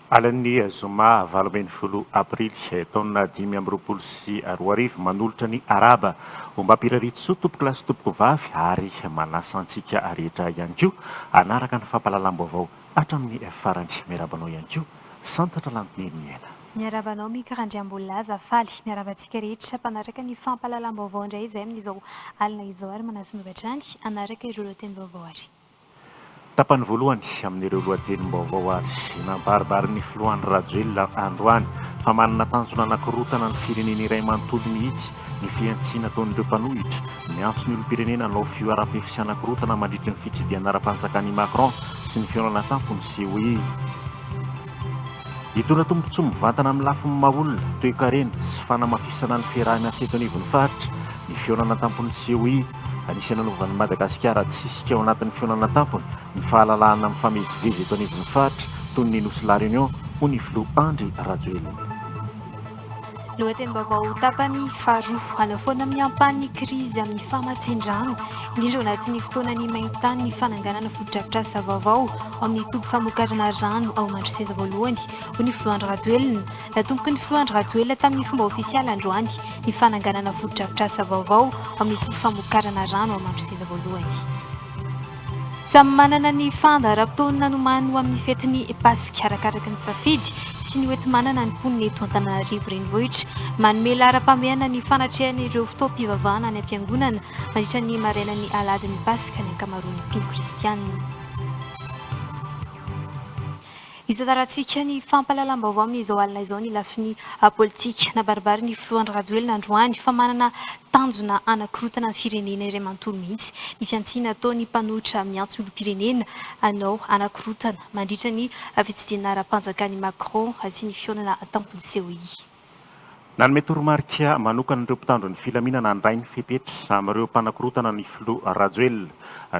Alin'ny zoma 18 aprily taona 2025, manolotra ny arahaba ombam-pirariantsoa tompokolahy sy tompokovavy ary manasa antsika rehetra ihany koa hanaraka ny fampahalalam-baovao hatramin'ny farany. Miarahaba anao ihany koa Santatra Lantoniriniaina. Miarahaba anao Mika Randriambolilaza, faly miarahaba antsika rehetra mpanaraka ny fampahalalam-baovao indray izay amin'izao alina izao ary manasa anao avy hatrany hanaraka ireo lohatenim-baovao ary. Tapany voalohany amin'ireo lohatenim-baovao ary nabaribarin'ny filoha Andry Rajoelina androany fa manana tanjona hanakorontana ny firenena iray manontolo mihitsy ny fihantsiana ataon'ireo mpanohitra. Miantso ny olom-pirenena hanao fihoaram-pefy sy hanakorontana mandritry ny fitsidihana ara-panjakan'i Macron sy ny fihaonana an-tampony COI. Hitondra tombontsoa mivantana amin'ny lafiny maha olona, toekarena sy fanamafisana ny fiaraha-miasa eto anivon'ny faritra ny fihaonana an-tampon'ny COI. Anisan'ny nanaovan'i Madagasikara tsisika ao anatin'ny fihaonana an-tampony ny fahalalahana mifamezivezy eto anivon'ny faritra toy ny Nosy La Réunion, hoy ny filoha Andry Rajoelina. Lohatenim-baovao tapany faharoa, hanafoana amin'ny ampahany ny krizy amin'ny famatsian-drano, indrindra ao anatin'ny fotoanan'ny main-tany ny fananganana fotodrafitrasa vaovao ao amin'ny toby famokarana rano ao Mandroseza voalohany, hoy ny filoha Andry Rajoelina. Natomboky ny filoha Andry Rajoelina tamin'ny fomba ofisialy androany ny fananganana fotodrafitrasa vaovao ao amin'ny toby famokarana rano ao Mandroseza voalohany. Samy manana ny fandaharam-potoana nomaniny ho amin'ny fetin'ny Paska arakaraka ny safidy sy ny hoenti-manana ny mponina eto Antananarivo Renivohitra. Manome laharam-pahamehana ny fanatrehana ireo fotoam-pivavahana any am-piangonana mandritra ny marainan'ny alahadin'ny Paska ny ankamaroan'ny mpino kristianina. Hitantarantsika ny fampahalalam-baovao amin'izao alina izao ny lafiny politika. Nabaribary ny filoha Andry Rajoelina androany fa manana tanjona hanakorotana ny firenena iray manontolo mihitsy ny fihantsiana ataon'ny mpanohitra miantso olom-pirenena hanao hanakorotana mandritra ny fitsidihana ara-panjakan'i Macron sy ny fihaonana an-tampon'ny COI. Nanome toromarika manokana ireo mpitandro ny filaminana handray ny fepetra amin'ireo mpanakorotana ny filoha Rajoelina.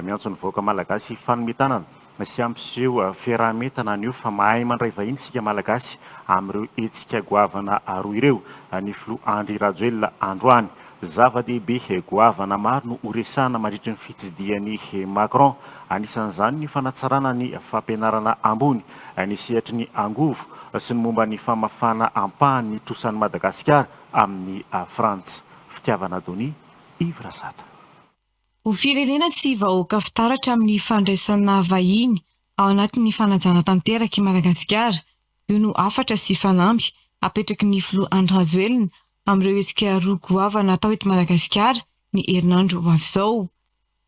Miantso ny vahoaka malagasy hifanome tanana sy hampiseho fiaraha-mientana anio fa mahay mandray vahiny isika Malagasy amin'ireo hetsika goavana roa ireo ny filoha Andry Rajoelina androany. Zava-dehibe goavana maro no horesahana mandritry ny fitsidihan'i Macron. Anisan'izany ny fanatsarana ny fampianarana ambony, ny sehatry ny angovo sy ny momba ny famafana ampahany ny trosan'i Madagasikara amin'i Frantsa. Fitiavana Donia, Yves Razata. Ho firenena sy vahoaka fitaratra amin'ny fandraisana vahiny ao anatin'ny fanajana tanteraka i Madagasikara. Io no hafatra sy fanamby apetraky ny filoha Andry Rajoelina amin'ireo hetsika roa goavana hatao eto Madagasikara ny herinandro ho avy izao.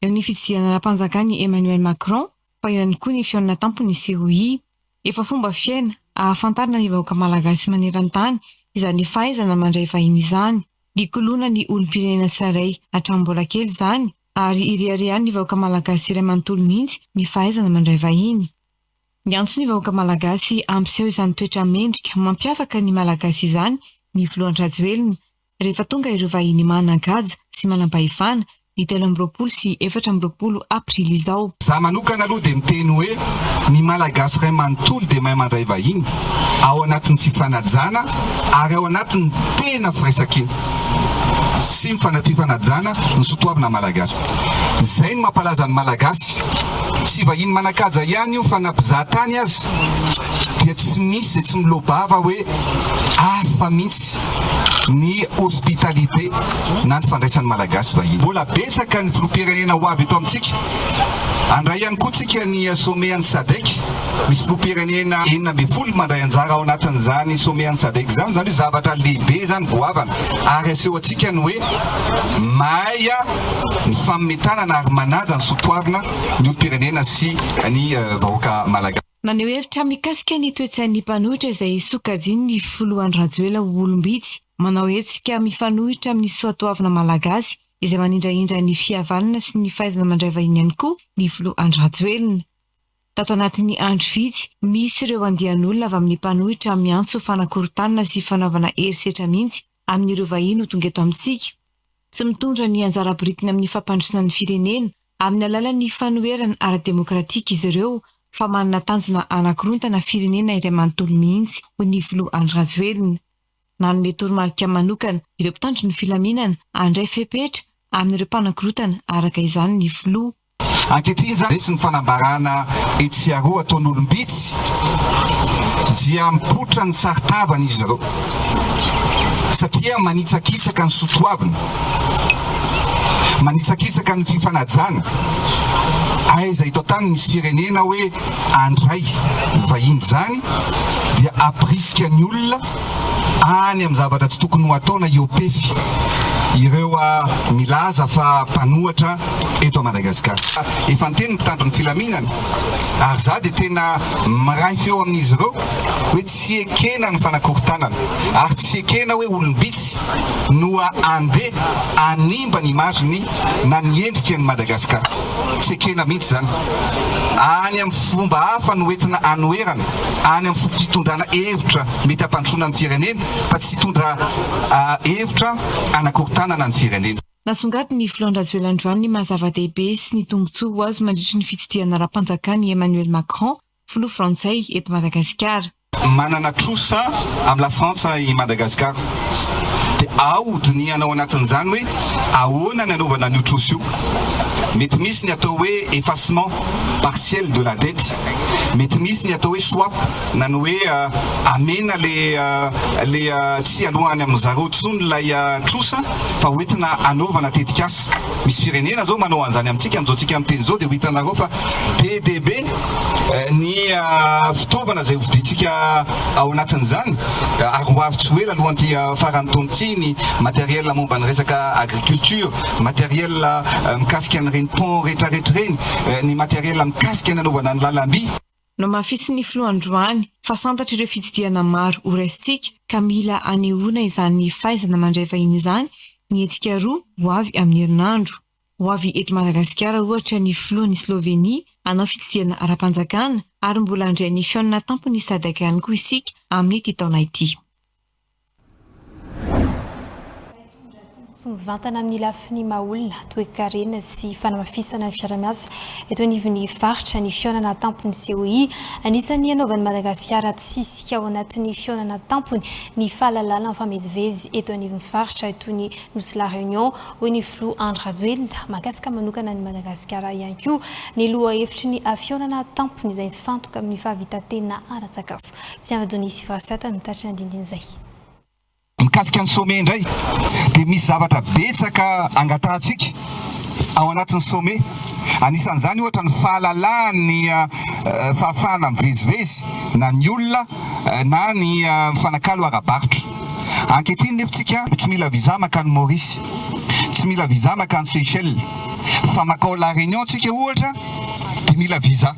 Eo ny fitsidihana ara-panjakan'i Emmanuel Macron fa eo ihany koa ny fihaonana tampon'ny COI. Efa fomba fiaina ahafantarana ny vahoaka malagasy maneran-tany izany fahaizana mandray vahiny izany. Nikoloana ny olom-pirenena tsirairay hatramin'ny mbola kely izany ary ireharehan'ny vahoaka malagasy iray manontolo mihitsy ny fahaizana mandray vahiny. Niantso ny vahoaka malagasy hampiseho izany toetra mendrika mampiavaka ny Malagasy izany ny filoha Andry Rajoelina rehefa tonga ireo vahiny manan-kaja sy manam-pahefana ny 23 sy 24 aprily izao. Za manokana aloha dia miteny hoe ny Malagasy iray manontolo dia mahay mandray vahiny ao anatin'ny fifanajana ary ao anatin'ny tena firaisankina sy ny fifanajana ny sotoavina Malagasy. Izay no mampalaza ny Malagasy. Tsy vahiny manan-kaja ihany io fa na mpizaha tany aza dia tsy misy izay tsy miloa-bava hoe hafa mihitsy ny hospitalité na ny fandraisan'ny Malagasy vahiny. Mbola betsaka ny filoham-pirenena ho avy eto amintsika. Handray ihany koa tsika ny sommet an'ny Sadec. Misy filoham-pirenena 16 mandray anjara ao anatin'izany sommet an'ny Sadec izany. Izany hoe zavatra lehibe izany, goavana. Ary aseho antsika ny hoe mahay ny fanome tanana ary manaja ny soatoavina ny olom-pirenena sy ny vahoaka malagasy. Naneho hevitra mikasika ny toe-tsain'ny mpanohitra izay sokajian'ny filoha Andry Rajoelina ho olom-bitsy manao hetsika mifanohitra amin'ny soatoavina malagasy izay manindrahindra ny fihavanana sy ny fahaizana mandray vahiny ihany koa ny filoha Andry Rajoelina. Tato anatin'ny andro vitsy, misy ireo andian'olona avy amin'ny mpanohitra miantso fanakorontanana sy fanaovana herisetra mihitsy amin'ireo vahiny ho tonga eto amintsika. Tsy mitondra ny anjara birikiny amin'ny fampandrosoana ny firenena amin'ny alalan'ny fanoherana ara-demokratika izy ireo fa manana tanjona hanakorontana firenena iray manontolo mihitsy, hoy ny filoha Andry Rajoelina. Nanome toromarika manokana ireo mpitandro ny filaminana handray fepetra amin'ireo mpanakorontana araka izany ny filoha. Ankehitriny izany, resy ny fanambarana etsy sy aroa ataon'olom-bitsy dia. dia mipoitra ny saron-tavany izy ireo satria manitsakitsaka ny soatoavina, manitsakitsaka ny fifanajana. Aiza eto an-tany misy firenena hoe handray vahiny izany dia hampirisika ny olona any amin'ny zavatra tsy tokony ho atao na hiopefy ireo milaza fa mpanohatra eto Madagasikara. Efa niteny ny mpitandro ny filaminana ary za dia tena miray feo amin'izy ireo hoe tsy ekena ny fanakorontanana ary tsy ekena hoe olom-bitsy no andeha hanimba ny image-ny na ny endriky an'i Madagasikara. Tsy ekena mihitsy izany. Any amin'ny fomba hafa no entina hanoherana, any amin'ny fitondrana hevitra mety hampandrosoana ny firenena fa tsy hitondra hevitra hanakorontanana ny firenena. Nasongadin'ny filoha Andry Rajoelina androany ny maha zava-dehibe sy ny tombontsoa ho azo mandritry ny fitsidihana ara-panjakan'i Emmanuel Macron, filoha frantsay, eto Madagasikara. Manana trosa amin'i La Frantsa i Madagasikara dia ao ho dinihana ao anatin'izany hoe ahoana ny hanaovana an'io trosa io. Mety misy ny atao hoe effacement partiel de la dette, mety misy ny atao hoe swap na ny hoe amena le le tsy aloha any amin zareo tsony ilay trosa fa hoentina hanaovana tetikasa. Misy firenena zao manao an'izany amintsika amin'izao tsika miteny izao dia ho hitanareo fa be dia be ny fitaovana izay hovidiantsika ao anatin'izany ary ho avy tsy ho ela alohan'ity faran'ny taona ity ny matériel momba ny resaka agriculture, matériel mikasika an'ireny pont rehetrarehetra ireny, ny matériel mikasika ny hanaovana ny lalamby. Nohamafisin'ny filoha androany fa santatr'ireo fitsidihana maro horaisintsika ka mila anehoana izany fahaizana mandray vahiny izany ny hetsika roa ho avy amin'ny herinandro. Ho avy eto Madagasikara ohatra ny filohan'i Slovenie hanao fitsidihana ara-panjakana ary mbola handray ny fihaonana tampon'ny Sadc ihany koa isika amin'ity taona ity. Tsy mivantana amin'ny lafiny maha olona, toekarena sy fanamafisana ny fiarahamiasa eto anivon'ny faritra ny fihaonana tampon'ny COI. Anisan'ny hanaovan'i Madagasikara tsisika ao anatin'ny fihaonana tampony ny fahalalana mifamezivezy eto anivon'ny faritra toy ny Nosy La Réunion, hoy ny filoha Andry Rajoelina. Mahakasika manokana an'i Madagasikara ihany koa ny lohahevitry ny fihaonana tampony izay mifantoka amin'ny fahavitan-tena ara-tsakafo. Mpiandry Donia sy Vasata mitatitra ny andinindin'izay. Mikasika ny sommet indray dia misy zavatra betsaka angatahantsika ao anatin'ny sommet. Anisan'izany ohatra ny fahalalahan'ny fahafahana mivezivezy na ny olona na ny mifanakalo ara-barotra. Ankehitriny nefa tsika tsy mila visa mankany Maurice, tsy mila visa mankany Seychelles fa mankao La Réunion tsika ohatra dia mila visa.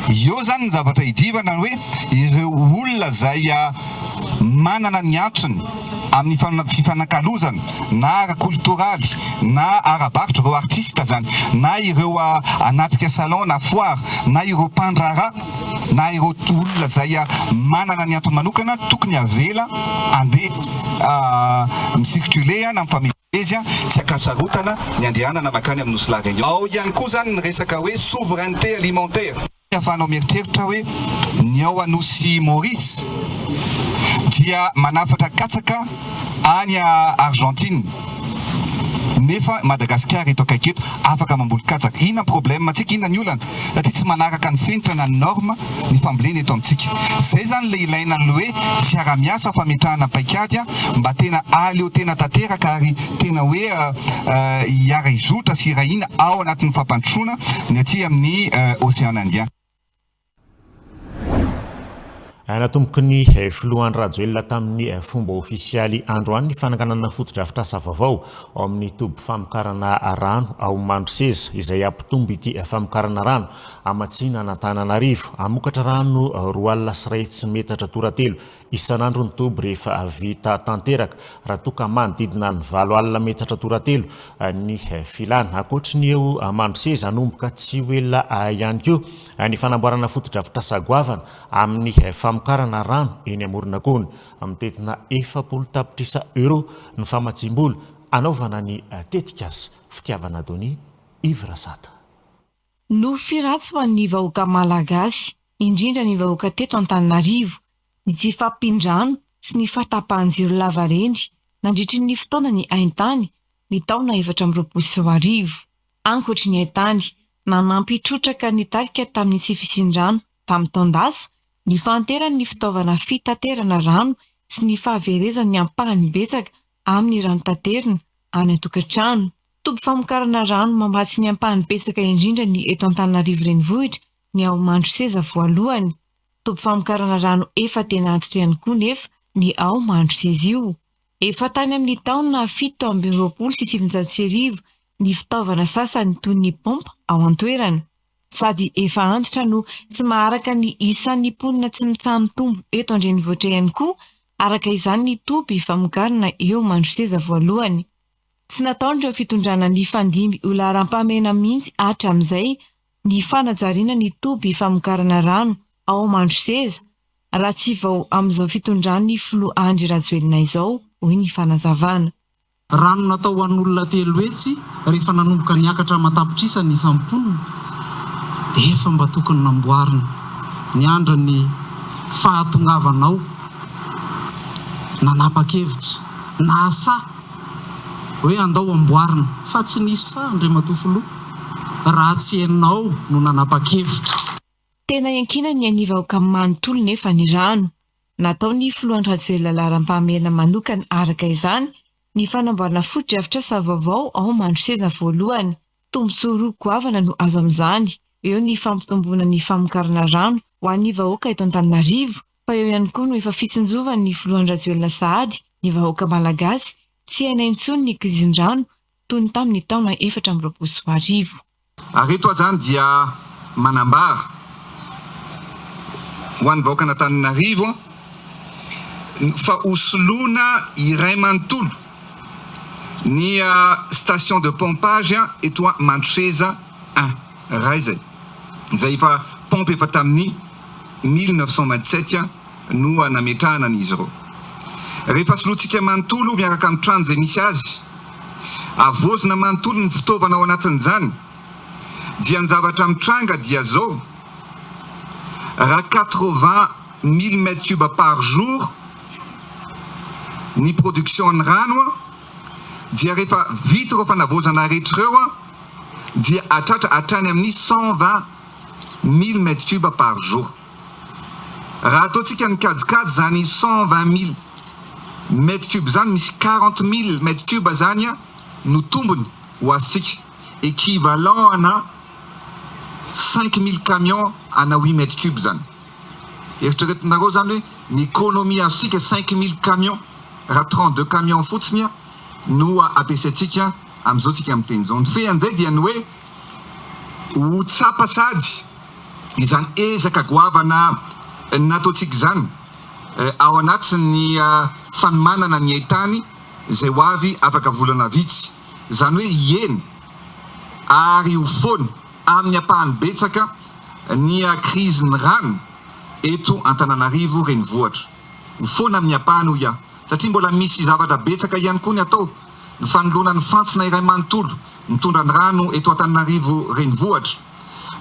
Eo izany ny zavatra idivana ny hoe ireo olona izay manana ny antony amin'ny fifanakalozana na ara-koltoraly na ara-barotra, ireo artista izany, na ireo hanatrika salon na foire, na ireo mpandraharaha, na ireo olona izay manana ny antony manokana tokony avela handeha mi-circuler na mifamezivezy tsy ankasarotana ny andehanana mankany amin'ny Nosy La Réunion. Ao ihany koa izany ny resaka hoe souveraineté alimentaire. Ahafahanao mieritreritra hoe ny ao Anosy Maurice dia manafatra katsaka any Argentine nefa Madagasikara eto akaiky eto afaka mamboly katsaka. Inona ny problème tsika? Inona ny olana? Satria tsy manaraka ny fenitra na ny norme ny fambolena eto amintsika. Izay izany ilay ilaina ny hoe fiarahamiasa fametrahana paikady mba tena ahaleo tena tanteraka ary tena hoe hiara-hizotra sy hiray hina ao anatin'ny fampandrosoana ny aty amin'ny Ocean Indien. Natomboky ny filoha Andry Rajoelina tamin'ny fomba ofisialy androany ny fananganana fotodrafitrasa vaovao ao amin'ny toby famokarana rano ao Mandroseza izay hampitombo ity famokarana rano hamatsiana an'Antananarivo. Hamokatra rano 120 metatra toratelo Isan'andro ny toby rehefa vita tanteraka, raha toa ka manodidina ny 80 metatra toratelo ny filana. Ankoatry ny eo Mandroseza, hanomboka tsy ho ela ihany koa ny fanamboarana fotodrafitrasa goavana amin'ny famokarana rano eny Amoronakony. Mitentina 40 tapitrisa euros ny famatsiam-bola hanaovana ny tetikasa. Fitiavana Donia, Yves Rasata. Nofy ratsy ho an'ny vahoaka Malagasy, indrindra ny vahoaka teto Antananarivo, ny tsy fahampian-drano sy ny fahatapahan-jiro lavareny nandritry ny fotoanan'ny haintany ny taona 2024. Ankoatry ny haintany, nanampy trotraka nitarika tamin'ny tsy fisian-drano tamin'ny taon-dasa. ny fahanteran'ny fitaovana fitaterana rano sy ny fahaverezan'ny ampahany betsaka amin'ny rano taterina any an-tokantrano. Toby famokarana rano mamatsy ny ampahany betsaka indrindra ny eto Antananarivo Renivohitra ny ao Mandroseza voalohany. Toby famokarana rano efa tena antitra ihany koa nefa ny ao Mandroseza io. Efa tany amin'ny taona 1927 ny fitaovana sasany toy ny pompe ao an-toerana. Sady efa antitra no tsy maharaka ny isan'ny mponina tsy mitsaha-mitombo eto an-drenivohitra ihany koa araka izany ny toby famokarana eo Mandroseza voalohany. Tsy nataon'ireo fitondrana nifandimby ho laharam-pahamehana mihitsy hatramin'izay ny fanajariana ny toby famokarana rano ao Mandroseza raha tsy vao amin'izao fitondran'ny filoha Andry Rajoelina izao, hoy ny fanazavana. Rano natao ho an'olona 300 rehefa nanomboka niakatra aman-tapitrisa ny isan'ny mponina dia efa mba tokony namboarina. Niandry ny fahatongavanao nanapa-kevitra, nahasahy hoe andao amboarina fa tsy nisy sahy Andriamatoa Filoha raha tsy ianao no nanapa-kevitra. Tena iankinan'ny ain'ny vahoaka manontolo nefa ny rano. Nataon'ny Filoha Andry Rajoelina laharam-pahamehana manokana araka izany ny fanamboarana fotodrafitrasa vaovao ao Mandroseza voalohany. Tombontsoa roa goavana no azo amin'izany, eo ny fampitomboana ny famokarana rano ho an'ny vahoaka eto Antananarivo, fa eo ihany koa no efa fitsinjovan'ny Filoha Andry Rajoelina sahady ny vahoaka malagasy tsy hiaina intsony ny krizin-drano toy ny tamin'ny taona 2024. Ary eto aho izany dia manambara ho an'ny vahoakan'Antananarivo fa ho soloina iray manontolo ny station de pompage eto Mandroseza un, iray izay, izay efa pompe efa tamin'ny 1927 no nametrahana an'izy ireo. Rehefa solointsika manontolo miaraka amin'ny trano izay misy azy, havaozina manontolo ny fitaovana ao anatin'izany, dia ny zavatra mitranga dia zao, raha 80 mille mètres cubes par jour ny production ny rano dia rehefa vita ireo fanavaozana rehetra ireo dia hatratra hatrany amin'ny 120 mille mètres cubes par jour. Raha ataontsika ny kajikajy izany 120 mille mètres cubes izany, misy 40 mille mètres cubes izany no tombony ho azontsika, equivalent ana 5000 camions ana huit mètres cubes izany. Eritreretinareo izany hoe ny économie azontsika 5000 camions raha 32 camions fotsiny no ampiasaintsika amin'izao tsika miteny izao. Ny fehan'izay dia ny hoe ho tsapa sady izany ezaka goavana nataontsika izany ao anatin'ny fanomanana ny haitany izay ho avy afaka volana vitsy. Izany hoe hihena ary ho foana amin'ny ampahany betsaka ny krizin'ny rano eto Antananarivo renivohitra. Ho foana amin'ny ampahany hoy aho satria mbola misy zavatra betsaka ihany koa ny atao, ny fanoloana ny fantsona iray manontolo mitondra ny rano eto Antananarivo renivohitra.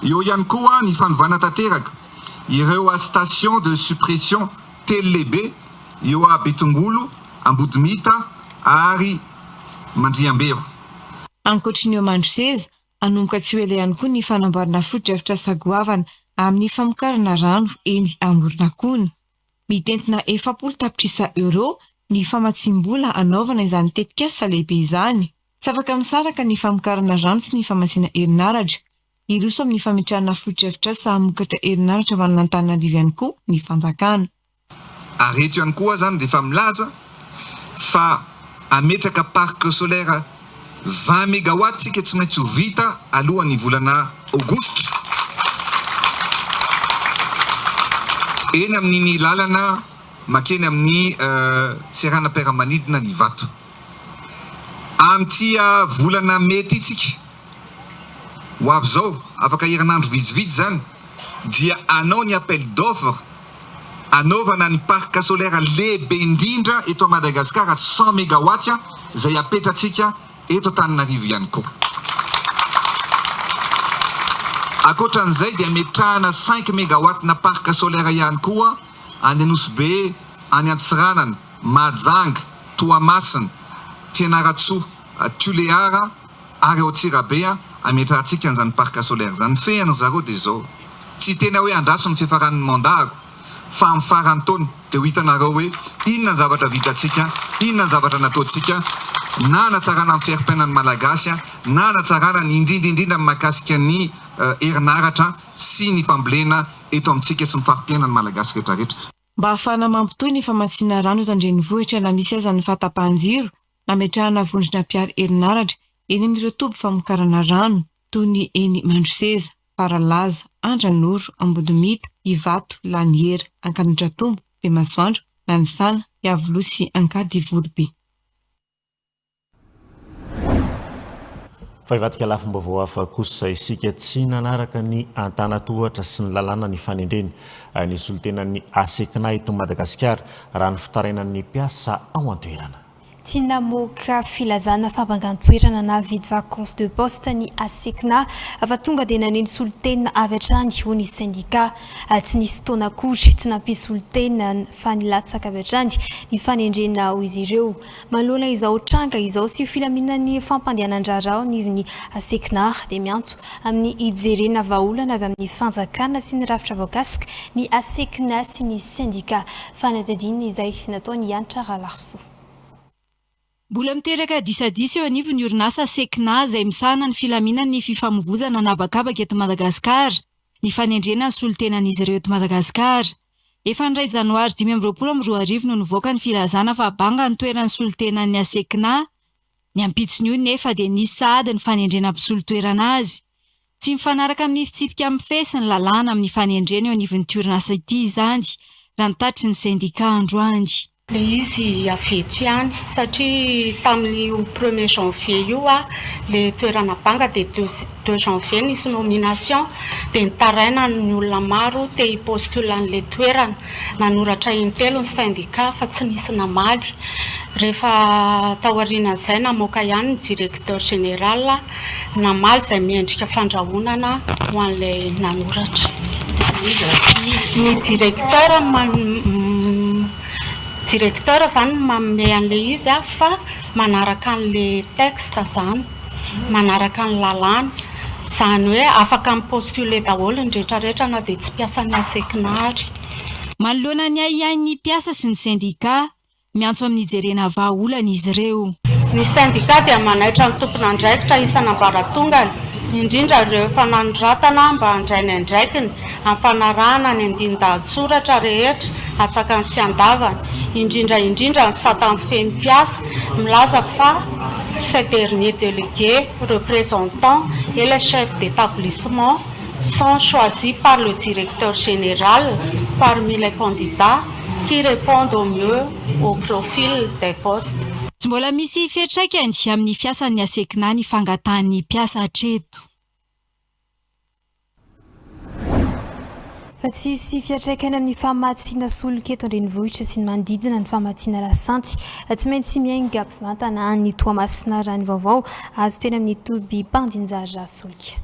Eo ihany koa ny fanovana tanteraka ireo station de suppression telo lehibe eo Betongolo, Ambodimita ary Mandriambero. Ankoatry ny eo Mandroseza, hanomboka tsy ho ela ihany koa ny fanamboarana fotodrafitrasa goavana amin'ny famokarana rano eny Amoronakona. Mitentina 40 tapitrisa euros ny famatsiam-bola hanaovana izany tetikasa lehibe izany. Tsy afaka misaraka ny famokarana rano sy ny famatsiana herinaratra. Hiroso amin'ny fametrahana fotodrafitrasa hamokatra herinaratra ho an'Antananarivo ihany koa ny fanjakana. Ary eto ihany koa azany dia efa milaza fa hametraka parc solaire 20 megawatt tsika tsy maintsy ho vita alohan'ny volana aogositra eny amin'iny lalana makeny amin'ny seranam-piaramanidina ny Ivato. Amin'ity volana mey ity tsika ho avy izao, afaka herinandro vitsivitsy izany dia hanao ny appel d'offre hanaovana ny parc solaire lehibe indrindra eto Madagasikara 100 megawatts izay hapetratsika eto Antananarivo ihany koa. Ankoatran'izay dia ametrahana cinq megawatts na parc solaire ihany koa any Nosy Be, any Antsiranana, Mahajanga, Toamasina, Fianarantsoa, Tulear ary ao Antsirabe hametrahantsika an'izany parc solaire izany. Ny fehiny ry zareo dia izao, tsy hiteny aho hoe andraso ny fiafaran'ny mandat-ko. Fa amin'ny faran'ny taona dia ho hitanareo hoe inona ny zavatra vitantsika, inona ny zavatra nataontsika na hanatsarana ny fari-piainan'ny Malagasy na hanatsarana ny indrindra indrindra ny mahakasika ny herinaratra sy ny fambolena eto amintsika sy ny fari-piainan'ny Malagasy rehetra rehetra. Mba hahafahana mampitohy ny famatsiana rano eto an-drenivohitra na misy aza ny fahatapahan-jiro, nametrahana vondrona mpihary herinaratra eny amin'ireo toby famokarana rano toy ny eny Mandroseza, Faralaza, Andranoro, Ambodimita, Ivato, Laniera, Ankanidratombo, Bemasoandro, Nanisana, Iavoloha sy Ankadivoribe. Fa hivadika lafim-baovao hafa kosa isika. Tsy nanaraka ny antanatohatra sy ny lalàna ny fanendrena ny solontenan'ny Asecna eto Madagasikara, raha ny fitarainan'ny mpiasa ao an-toerana. Tsy namoaka filazana fampangan-toerana na vide vacance de poste ny Asecna fa tonga dia naneno solontena avy hatrany, hoy ny sendika. Tsy nisy fotoana akory, tsy nampisy solontena fa nilatsaka avy hatrany ny fanendrena, hoy izy ireo. Manoloana izao tranga izao sy filaminan'ny fampandehanan-draharaha ao anivon'ny Asecna dia miantso amin'ny hijerena vahaolana avy amin'ny fanjakana sy ny rafitra voakasika ny Asecna sy ny sendika. Fanadihadiana izay nataon'i Hanitra Ralarisoa. Mbola miteraka disadisa eo anivon'ny orinasa Secna izay misahana ny filaminan'ny fifamoivozana an'habakabaka eto Madagasikara ny fanendrena ny solontenan'izy ireo eto Madagasikara. Efa ny iray janoary 2025 no nivoaka ny filazana fa banga ny toeran'ny solontenan'ny Asecna. Ny ampitson'io nefa dia nisy sahady ny fanendrena mpisolo toerana azy. Tsy mifanaraka amin'ny fitsipika mifehy sy ny lalàna amin'ny fanendrena eo anivon'ity orinasa ity izany, raha ny tatitry ny sendikà androany. Ilay izy avy eto ihany satria tamin'io premier janvier io ilay toerana banga dia deux janvier nisy nomination dia nitaraina ny olona maro te hi-postule an'ilay toerana. Nanoratra intelo ny syndicat fa tsy nisy namaly. Rehefa taorianan'izay namoaka ihany ny directeur général namaly izay miendrika fandrahonana ho an'ilay nanoratra. Ny directeur directeur izany no manome an'ilay izy fa manaraka an'ilay texte izany, manaraka ny lalàna. Izany hoe afaka mi-postuler daholo ny rehetra rehetra na dia tsy mpiasan'ny ASECNA ary. Manoloana ny ahiahin'ny mpiasa sy ny sendikà, Miantso amin'ny hijerena vahaolana izy ireo. Ny sendikà dia manaitra ny tompon'andraikitra isan'ambaratongany, indrindra ireo efa nanoratana mba handray ny andraikiny hampanarahana ny andinin-dahatsoratra rehetra antsakany sy andavany, indrindra indrindra ny sata mifehy ny mpiasa milaza fa ces derniers délégués, représentants et les chefs d'établissement sont choisis par le directeur général parmi les candidats qui répondent au mieux au profil des postes. Tsy mbola misy fiantraikany amin'ny fiasan'ny Asecna ny fangatahan'ny mpiasa hatreto. Fa tsy hisy fiantraikany amin'ny famatsiana solika eto an-drenivohitra sy ny manodidina ny famatsiana lasantsy. Tsy maintsy miainga mpivantana any Toamasina raha ny vaovao azo teny amin'ny toby mpandinjara solika.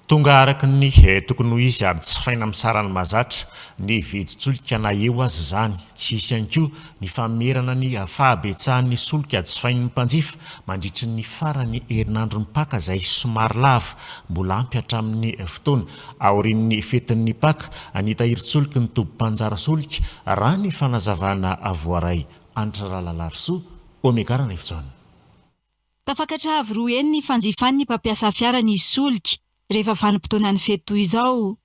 Tonga araka ny tokony ho izy ary jifaina amin'ny sarany mahazatra ny vidin-tsolika na eo aza izany. Tsy hisy ihany koa ny famerana ny fahabetsahan'ny solika jifain'ny mpanjifa mandritry ny faran'ny herinandron'ny Paka izay somary lava. Mbola ampy hatramin'ny fotoana aorian'ny fetin'ny Paka ny tahirin-tsoliky ny toby mpanjara solika, raha ny fanazavana voaray. Hanitra Ralalarisoa, Omega Ranaivojaona. Tafakatra avo roa heny ny fanjifan'ny mpampiasa fiara ny solika rehefa vanim-potoanan'ny fety toy izao.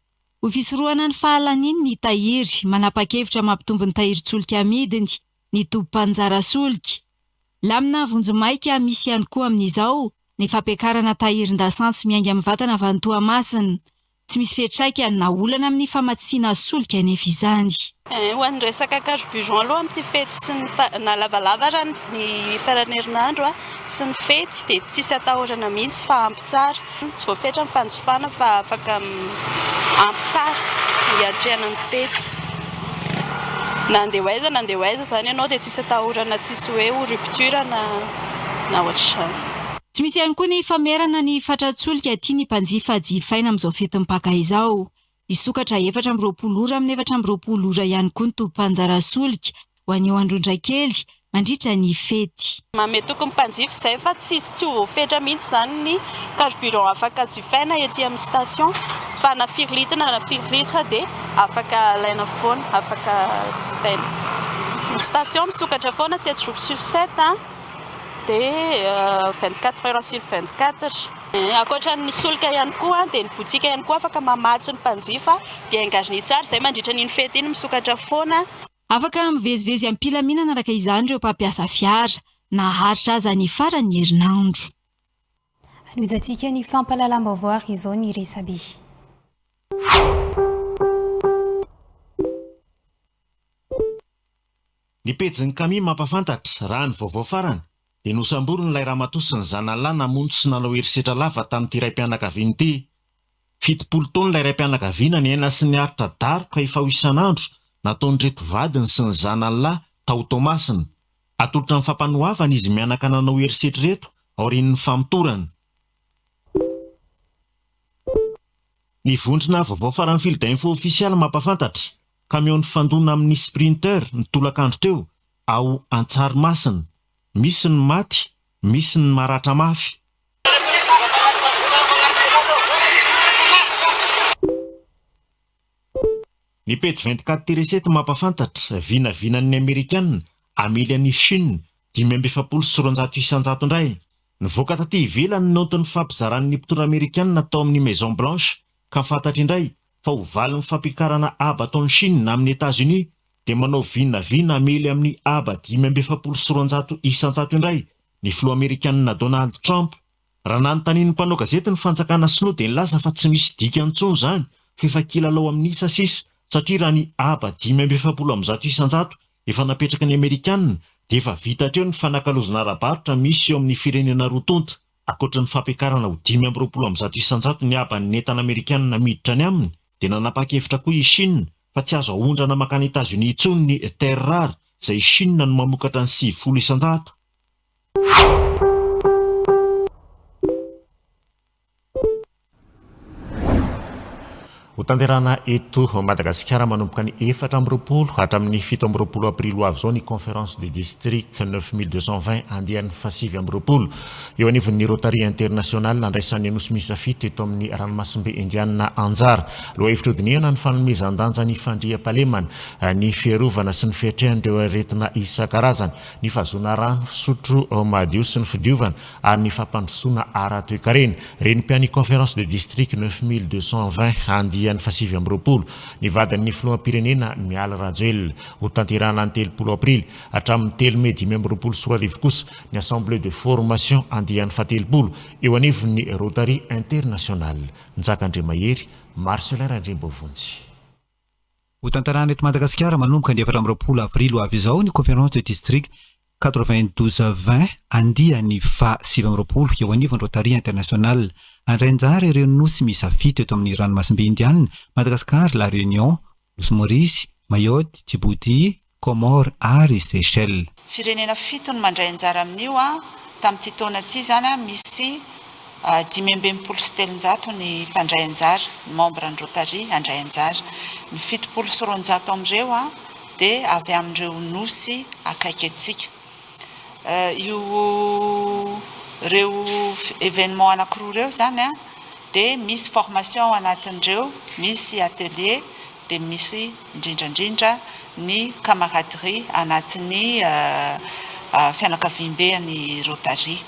Ho fisorohana ny fahalaniany ny tahiry, manapa-kevitra mampitombo ny tahirin-tsolika amidiny ny toby mpaninjara solika. Lamina vonjimaika misy ihany koa amin'izao ny fampiakarana tahirin-dasantsy miainga amin'ny vatana avy any Toamasina. Tsy misy fiantraikany na olana amin'ny famatsiana solika anefa izany. Ho an'ny resaka carburant aloha amin'ity fety sy ny na lavalava ara ny faran'ny herinandro sy ny fety dia tsisy atahorana mihitsy fa ampy tsara. Tsy voafetra ny fanjifana fa afaka ampy tsara hiatrehana ny fety. Na andeha ho aiza na andeha ho aiza izany ianao dia tsisy atahorana tsisy hoe ho rupture na na ohatr'izany. Tsy misy ihany koa ny famerana ny fatran-tsolika tian'ny mpanjifa jifaina amin'izao fetin'ny Paka izao. Hisokatra 24 ora amin'ny 24 ora ihany koa ny tobim-panjara solika ho an'io Androndrakely, mandritra ny fety. Manome toky ny mpanjifa izay fa tsisy tsy ho voafetra mihitsy izany ny carburant afaka jifaina ety amin'ny station fa na firy litre na firy litre dia afaka alaina foana, afaka jifaina. Ny station misokatra foana sept jours sur sept dia 24 heures sur 24. Ankoatra ny solika ihany koa dia ny boutique ihany koa afaka mamatsy ny mpanjifa bien garni tsara izay mandritra an'iny fety iny misokatra foana. Afaka mivezivezy am-pilaminana araka izany ireo mpampiasa fiara, na haharitra aza ny faran'ny herinandro. Anohizantsika ny fampahalalam-baovao ary izao ny resabe. Ny pejin'i Kami mampahafantatra, raha ny vaovao farany, dia nosamborina ilay ramatoa sy ny zanany lahy namono sy nanao herisetra lava tamin'ity raim-pianakaviana ity. 70 taona ilay raim-pianakaviana niaina sy niaritra daroka efa ho isan'andro nataon'ireto vadiny sy ny zanany lahy tao Toamasina. Atolotra ny fampanoavana izy mianaka nanao herisetra ireto aorian'ny famotorana. Ny vondrona vaovao farany Fil d'info ofisialy mampahafantatra, kamiao nifandona amin'ny Sprinter ny tolakandro teo ao Antsarimasina. Misy ny maty, misy ny maratra mafy. Ny pejy 24 Tireset mampahafantatra, vinavinan'ny Amerikana hamely an'i Chine 245 isanjato indray. Nivoaka taty ivelany ny naontin'ny fampizaran'ny mpitondra Amerikana tao amin'ny Maison Blanche ka fantatra indray fa ho valin'ny fampiakarana haba ataon'i Chine amin'i Etats-Unis dia manao vinavina hamely amin'ny haba 245 isanjato indray ny filoha amerikanina Donald Trump. Raha nanontanian'ny mpanao gazety ny fanjakana sinoa dia nilaza fa tsy misy dikany intsony izany fa efa kilalao amin'ny isa sisa satria raha ny haba 145% efa napetraky ny amerikanina dia efa vita hatreo ny fanakalozana ara-barotra misy eo amin'ny firenena roa tonta. Ankoatry ny fampiakarana ho 225% ny haban'ny entana amerikanina miditra any aminy dia nanapa-kevitra koa i Chine fa tsy azo aondrana mankany Etats-Unis intsony ny terres rares izay i Chine no mamokatra ny 90%. Hotanterahina eto Madagasikara manomboka ny 24 hatramin'ny 27 aprily ho avy izao ny Conférence des Districts 9220 andiany faha-29 eo anivon'ny Rotary International andraisan'ny Nosy miisa fito eto amin'ny ranomasimbe Indiana anjara. Lohahevitra hodinihana ny fanomezan-danja ny fandriampahalemana, ny fiarovana sy ny fiatrehan'ireo aretina isan-karazany, ny fahazoana rano fisotro madio sy ny fidiovana ary ny fampandrosoana ara-toekarena. Renim-pian'ny Conférence de District 9220 andiany faha-29, ny vadin'ny filoham-pirenena Mialy Rajoelina. Hotanterahina ny 30 aprily hatramin'ny telo mey 2025 kosa ny Assemblée de formation andiany faha-telopolo eo anivon'ny Rotary International. Njaka Andriamahery, Marcelin Randriamboavonjy. Hotanterahina eto Madagasikara manomboka ny 24 avrily ho avy izao ny Conférence de District 92 20 andiany faha 29 eo anivon'ny Rotary International. Handray anjara ireo nosy miisa fito eto amin'ny ranomasimbe Indiana, Madagascar, La Réunion, Nosy Maurice, Mayotte, Djibouti, Comores ary Seychelles. Firenena fito no mandray anjara amin'io. Tamin'ity taona ity izany misy 365 ny mpandray anjara, ny membre ny Rotary handray anjara. Ny 270 amin'ireo dia avy amin'ireo nosy akaiky antsika. Io ireo événement anankiroa ireo izany dia misy formation ao anatin'ireo, misy atelier dia misy indrindra indrindra ny camaraderie anatin'ny fianakaviambe an'i Rotary.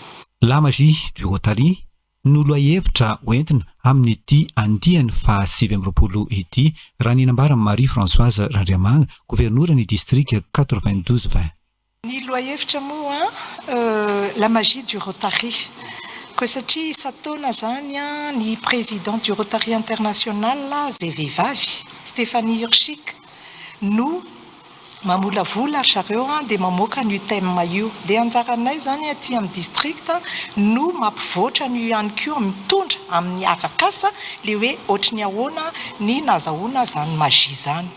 La magie du Rotary no lohahevitra hoentina amin'ity andiany faha 29 ity, raha ny nambaran'i Marie Françoise Randriamanga, governoran'ny distrika 92 20. Ny lohahevitra moa La magie du Rotary. Koa satria isan-taona izany ny président du Rotary International izay vehivavy, Stéphanie Urschik, no mamolavola ry zareo dia mamoaka an'io thème io. Dia anjaranay izany aty amin'ny district no mampivoatra an'io ihany koa, mitondra amin'ny arak'asa ilay hoe ohatry ny ahoana ny nazahoana izany magie izany.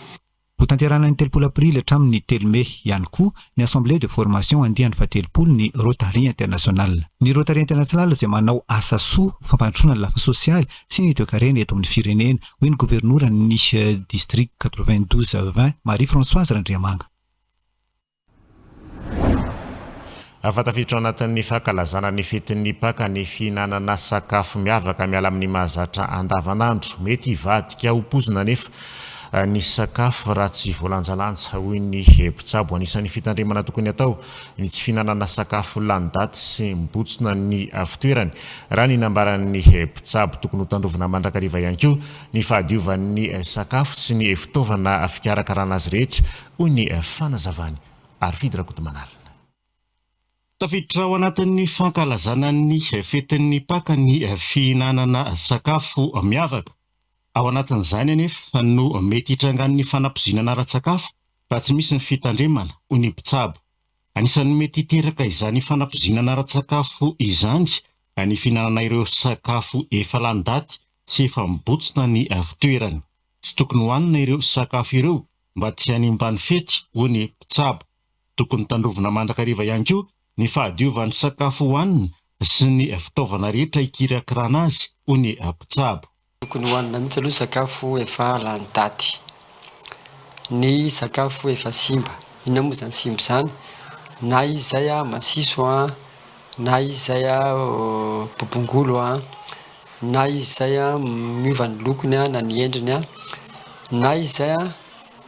Hotanterahina ny 30 aprily hatramin'ny telo mey ihany koa ny Assemblée de formation andiany fahatelopolo ny Rotary International. Ny Rotary International izay manao asa soa ho fampandrosoana ny lafiny sosialy sy ny toekarena eto amin'ny firenena, hoy ny governoran'ny District 92 20, Marie Françoise Randriamanga. Fa tafiditra ao anatin'ny fankalazana ny fetin'ny Paka ny fihinanana sakafo miavaka miala amin'ny mahazatra andavanandro. Mety hivadika ho poizina anefa ny sakafo raha tsy voalanjalanja, hoy ny mpitsabo. Anisan'ny fitandremana tokony hatao ny tsy fihinanana sakafo lany daty sy mibontsina ny fitoerany, raha ny nambaran'ny mpitsabo. Tokony hotandrovina mandrakariva ihany koa ny fahadiovan'ny sakafo sy ny fitaovana fikarakarana azy rehetra, hoy ny fanazavany. Harifidy Rakotomanalina. Tafiditra ao anatin'ny fankalazana ny fetin'ny Paka ny fihinanana sakafo miavaka. Ao anatin'izany anefa no mety hitrangan'ny fanapoizinana ara-tsakafo raha tsy misy ny fitandremana, hoy ny mpitsabo. Anisan'ny mety hiteraka izany fanapoizinana ara-tsakafo izany ny fihinanana ireo sakafo efa lany daty sy efa mibontsina ny fitoerany. Tsy tokony hohanina ireo sakafo ireo mba tsy hanimba ny fety, hoy ny mpitsabo. Tokony tandrovina mandrakariva ihany koa ny fahadiovan'ny sakafo hohanina sy ny fitaovana rehetra hikirakirana azy, hoy ny mpitsabo. Tokony hohanina mihitsy aloha ny sakafo efa lany daty. Ny sakafo efa simba. Inona moa izany simba izany? Na izy izay masiso, na izy izay bobongolo, na izy izay miova ny lokony na ny endriny, na izy izay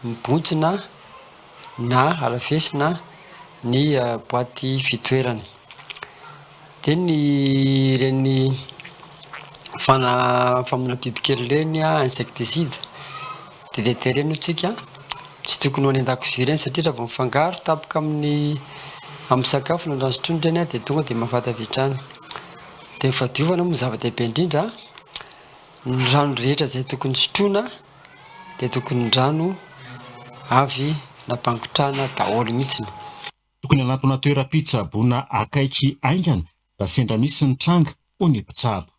mibontsina na harafesina ny boaty fitoerany. Dia ny ireny fana- famonoana bibikely ireny, insecticide, DDT ireny hoy tsika, tsy tokony ho any an-dakozia ireny satria raha vao mifangaro tampoka amin'ny amin'ny sakafo na ny rano sotroina ireny dia tonga dia mahafaty avy hatrany. Dia ny fahadiovana moa no zava-dehibe indrindra, ny rano rehetra izay tokony sotroina dia tokony ny rano avy nampangotrahana daholo mihitsiny. Tokony hanatona toeram-pitsaboana akaiky haingana raha sendra misy ny tranga, hoy ny mpitsabo.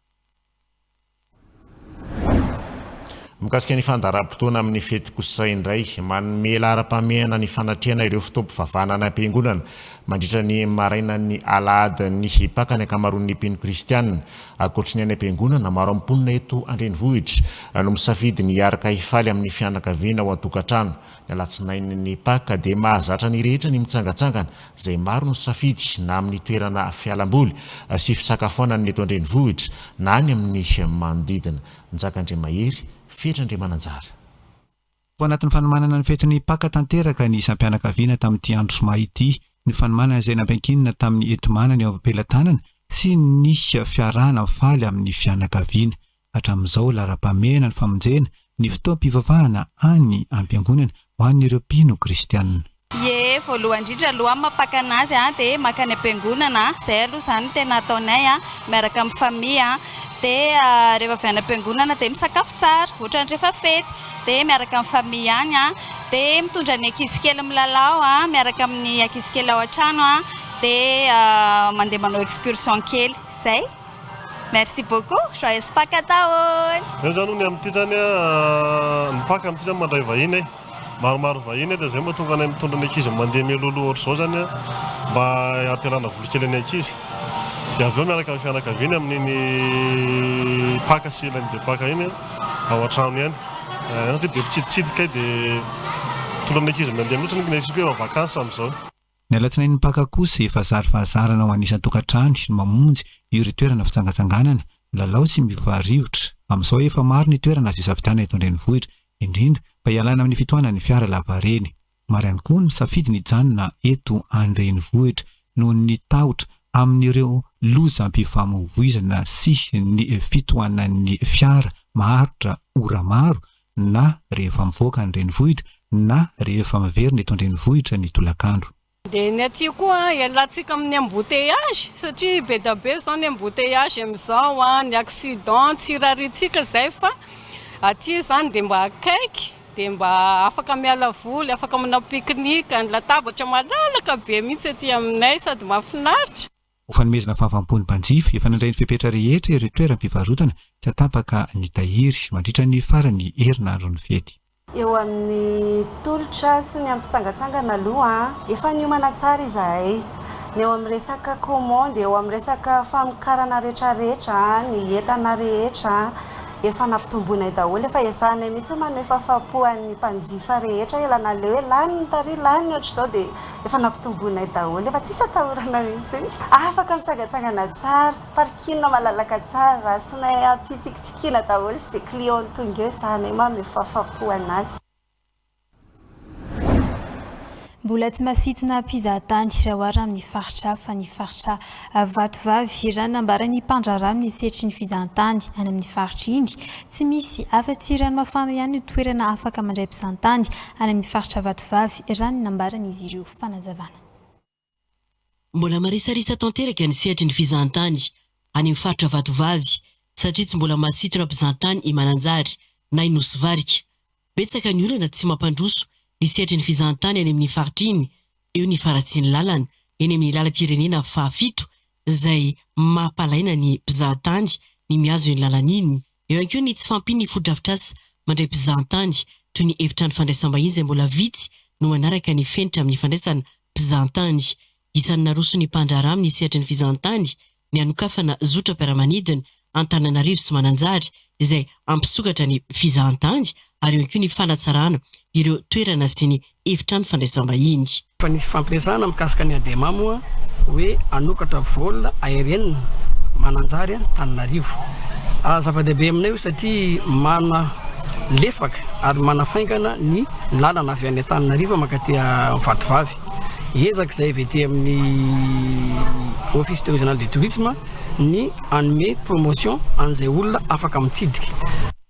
Mikasika ny fandaharam-potoana amin'ny fety kosa indray, manome laharam-pahamehana ny fanatrehana ireo fotoam-pivavahana any am-piangonana mandritra ny marainan'ny alahadin'ny Paka ny ankamaroan'ny mpino kristianina. Ankoatry ny any am-piangonana, maro amin'ny mponina eto an-drenivohitra no misafidy ny hiaraka hifaly amin'ny fianakaviana ao an-tokantrano. Ny alatsinain'ny Paka dia mahazatra ny rehetra ny mitsangantsangana, izay maro ny safidy na amin'ny toerana fialamboly sy fisakafoanana eto an-drenivohitra na any amin'ny manodidina. Njaka Andriamahery, Fetra Andriamananjara. Ao anatin'ny fanomanana ny fetin'ny Paka tanteraka ny isam-pianakaviana tamin'ity andro zoma ity. Ny fanomanana izay nampiankinina tamin'ny enti-manana eo am-pelatanana sy ny fiarahana mifaly amin'ny fianakaviana. Hatramin'izao, laharam-pahamehana ny famonjena ny fotoam-pivavahana any am-piangonana ho an'ireo mpino kristianina. Ie, voalohany indrindra aloha amin'ny mampaka anazy dia mankany am-piangonana, izay aloha izany no tena ataonay miaraka amin'ny famille, dia rehefa avy any am-piangonana dia misakafo tsara, ohatran'ny rehefa fety, dia miaraka amin'ny famille ihany, dia mitondra ny ankizy kely milalao miaraka amin'ny ankizy kely ao an-trano, dia mandeha manao excursion kely, izay. Merci beaucoup, joyeuse Pâques daholo. Eo zany hono ny amin'ity zany a, ny Pâques amin'ity zany mandray vahiny e, maromaro vahiny e, dia zay mahatonga anay mitondra ny ankizy mandeha mialohaloha ohatr'izao zany a, mba hampialana voly kely ny ankizy, dia avy eo miaraka amin'ny fianakaviany amin'iny Pâques sy lundi de Pâques iny ao an-trano ihany, satria be mpitsiditsidika kay dia mitondra ny ankizy mandeha mihitsy ny ankizy koa efa vacances amin'izao. Ny alatsinain'ny Paka kosa efa zary fahazarana ho an'ny isan-tokantrano ny mamonjy ireo toerana fitsangatsanganana, milalao sy miova rivotra. Amin'izao efa maro ny toerana azo isafidianana eto an-drenivohitra, indrindra fa hialana amin'ny fitohanan'ny fiara lavareny. Maro ihany koa ny misafidy ny hijanona eto an-drenivohitra noho ny tahotra amin'ireo lozam-pifamoivoizana sy ny fitohanan'ny fiara maharitra ora maro na rehefa mivoaka ny renivohitra na rehefa miverina eto an-drenivohitra ny tolakandro. Dia ny aty koa ialantsika amin'ny embouteillage satria be dia be izao ny embouteillage amin'izao, ny accident tsy irariantsika izay fa aty izany dia mba akaiky dia mba afaka miala voly, afaka manao pique-nique, ny latabatra malalaka be mihitsy aty aminay sady mahafinaritra. Ho fanomezana fahafaham-po ny mpanjifa, efa nandray ny fepetra rehetra ireo toeram-pivarotana tsy hatapaka ny tahiry mandritra ny faran'ny herinandron'ny fety. Eo amin'ny tolotra sy ny hampitsangatsangana aloha, efa niomana tsara izahay. Ny eo amin'ny resaka commande, eo amin'ny resaka famokarana rehetrarehetra, ny entana rehetra, Efa nampitomboinay daholo, efa ezahanay mihitsy ny manome fahafahampo an'ny mpanjifa rehetra elana aleo hoe lany ny tary, lany ny ohatr'izao dia efa nampitomboinay daholo, efa tsisy atahorana mihitsy. Afaka mitsangatsangana tsara, parking malalaka tsara, asinay ampitsikitsikiana daholo izay client tonga eo, ezahanay manome fahafahampo an'azy. Mbola tsy masintona mpizahatany raha oharina amin'ny faritra hafa ny faritra Vatovavy. Raha ny nambaran'ny mpandraharaha amin'ny sehatry ny fizahantany any amin'ny faritra iny, tsy misy afa-tsy Ranomafana ihany no toerana afaka mandray mpizahantany any amin'ny faritra Vatovavy, raha ny nambaran'izy ireo. Fanazavana. Mbola marisarisa tanteraka ny sehatry ny fizahantany any amin'ny faritra Vatovavy satria tsy mbola mahasintona mpizahantany i Mananjary na i Nosy Varika. Betsaka ny olana tsy mampandroso ny sehatry ny fizahantany any amin'ny faritra iny, eo ny faharatsian'ny lalana eny amin'ny lalam-pirenena fahafito izay mampalaina ny mpizahatany ny mihazo iny lalana iny. Eo ihany koa ny tsy fahampian'ny fotodrafitrasa mandray mpizahantany toy ny efitrano fandraisam-bahiny izay mbola vitsy no manaraka ny fenitra amin'ny fandraisana mpizahantany. Isan'ny naroson'ny mpandraharaha amin'ny sehatry ny fizahantany ny hanokafana zotram-piaramanidina Antananarivo sy Mananjary izay hampisokatra ny fizahantany ary eo ihany koa ny fanatsarana ireo toerana sy ny efitrano fandraisam-bahiny. Efa nisy fifampiresahana mikasika ny Adema moa hoe hanokatra vol aérienne Mananjary Antananarivo. Zava-dehibe aminay io satria mana lefaka ary manafaingana ny lalana avy any Antananarivo mankaty Vatovavy. Ezaka izay avy aty amin'ny Office Régional de Tourisme ny hanome promotion an'izay olona afaka mitsidika.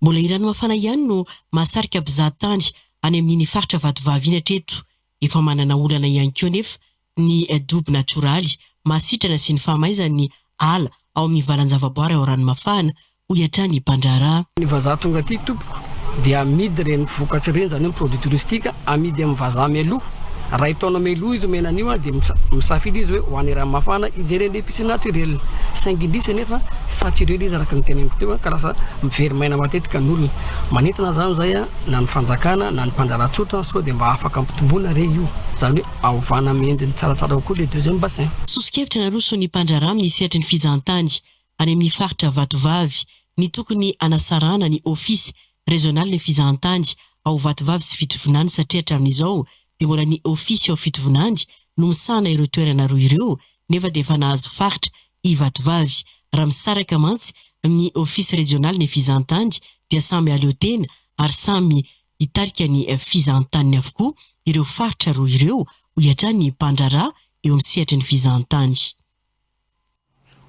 Mbola i Ranomafana ihany no mahasarika mpizahatany any amin'iny faritra Vatovavy iny hatreto. Efa manana olana ihany koa anefa ny dobo natioraly mahasitrana sy ny fahamaizan'ny ala ao amin'ny valan-javaboary ao Ranomafana, hoy hatrany ny mpandraharaha. Ny vazaha tonga aty tompoko dia amidy ireny vokatra ireny izany hoe produit touristique amidy amin'ny vazaha mialoha, iray taona mialoha izy omena an'io dia misafidy izy hoe ho any Ranomafana hijery an'ilay piscine naturelle saingy indrisy anefa saturé ilay izy araka ny teneniko teo ka lasa mivery-maina matetika ny olona. Manintona izany izay na ny fanjakana na ny mpandraharaha tsotra sao dia mba afaka ampitomboina re io, izany hoe aovana amin'ny endriny tsaratsara kokoa ilay deuxième bassin. Soso-kevitra naroson'ny mpandraharaha amin'ny sehatry ny fizahantany any amin'ny faritra Vatovavy ny tokony hanasarahana ny Ofisy rezionalin'ny fizahantany ao Vatovavy sy Fitovinany satria hatramin'izao dia mbola ny Ofisy ao Fitovinany no misahana ireo toerana roa ireo nefa dia efa nahazo faritra i Vatovavy. Raha misaraka mantsy ny Ofisy rejionalin'ny fizahantany dia samy hahaleo tena ary samy hitarika ny fizahantaniny avokoa ireo faritra roa ireo hoy hatrany ny mpandraharaha eo amin'ny sehatry ny fizahantany.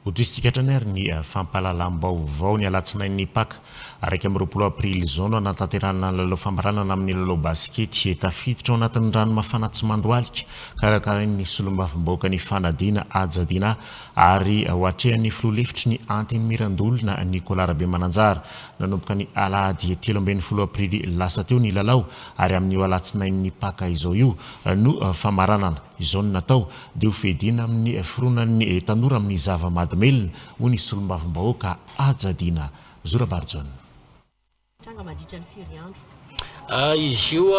Hotohizintsika hatrany ary ny fampahalalam-baovao. Ny alatsinain'ny Paka 21 aprily izao no hanatanterahana ny lalao famaranana amin'ny lalao basikety. Tafiditra ao anatin'ny rano mafana tsy mandohalika, karakarain'ny solombavambahoaka ny fanadina Haja Dinah ary ho atrehan'ny filoha lefitry ny Antenimierandoholona Nicolas Rabemananjara. Nanomboka ny alahady 13 aprily lasa teo ny lalao ary amin'io alatsinain'ny Paka izao io no famaranana. Izao no natao dia ho fiadiana amin'ny fironan'ny tanora amin'ny zava-mahadomelina, hoy ny solombavambahoaka Haja Dina Zo Rabarijaona. Tranga mandritra ny firy andro? Izy io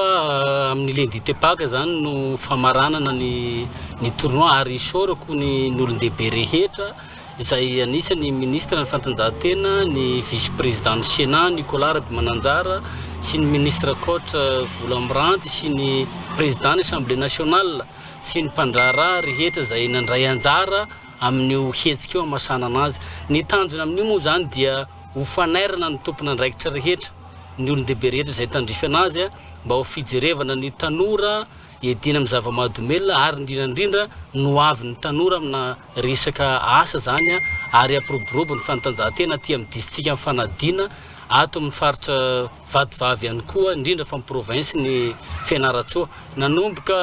amin'ny lundi de Pâques izany no famaranana ny ny tournoi ary isaorako ny ny olon-dehibe rehetra izay anisany ny ministre ny fanatanjahantena, ny vice président ny Sénat Nicolas Rabemananjara sy ny ministre coach Vola Miranty sy ny président ny assemblée nationale sy ny mpandraharaha rehetra izay nandray anjara amin'io hetsika io hamasanana azy. Ny tanjona amin'io moa izany dia ho fanairana ny tompon'andraikitra rehetra, ny olon-dehibe rehetra izay tandrify anazy mba ho fijerevana ny tanora hiadiana amin'ny zava-mahadomelina ary indrindra indrindra ny ho avin'ny tanora amina resaka asa izany ary hampiroborobo ny fanatanjahantena aty amin'ny distrikan'i Fanadina ato amin'ny faritra Vatovavy ihany koa indrindra fa ny province ny Fianarantsoa. Nanomboka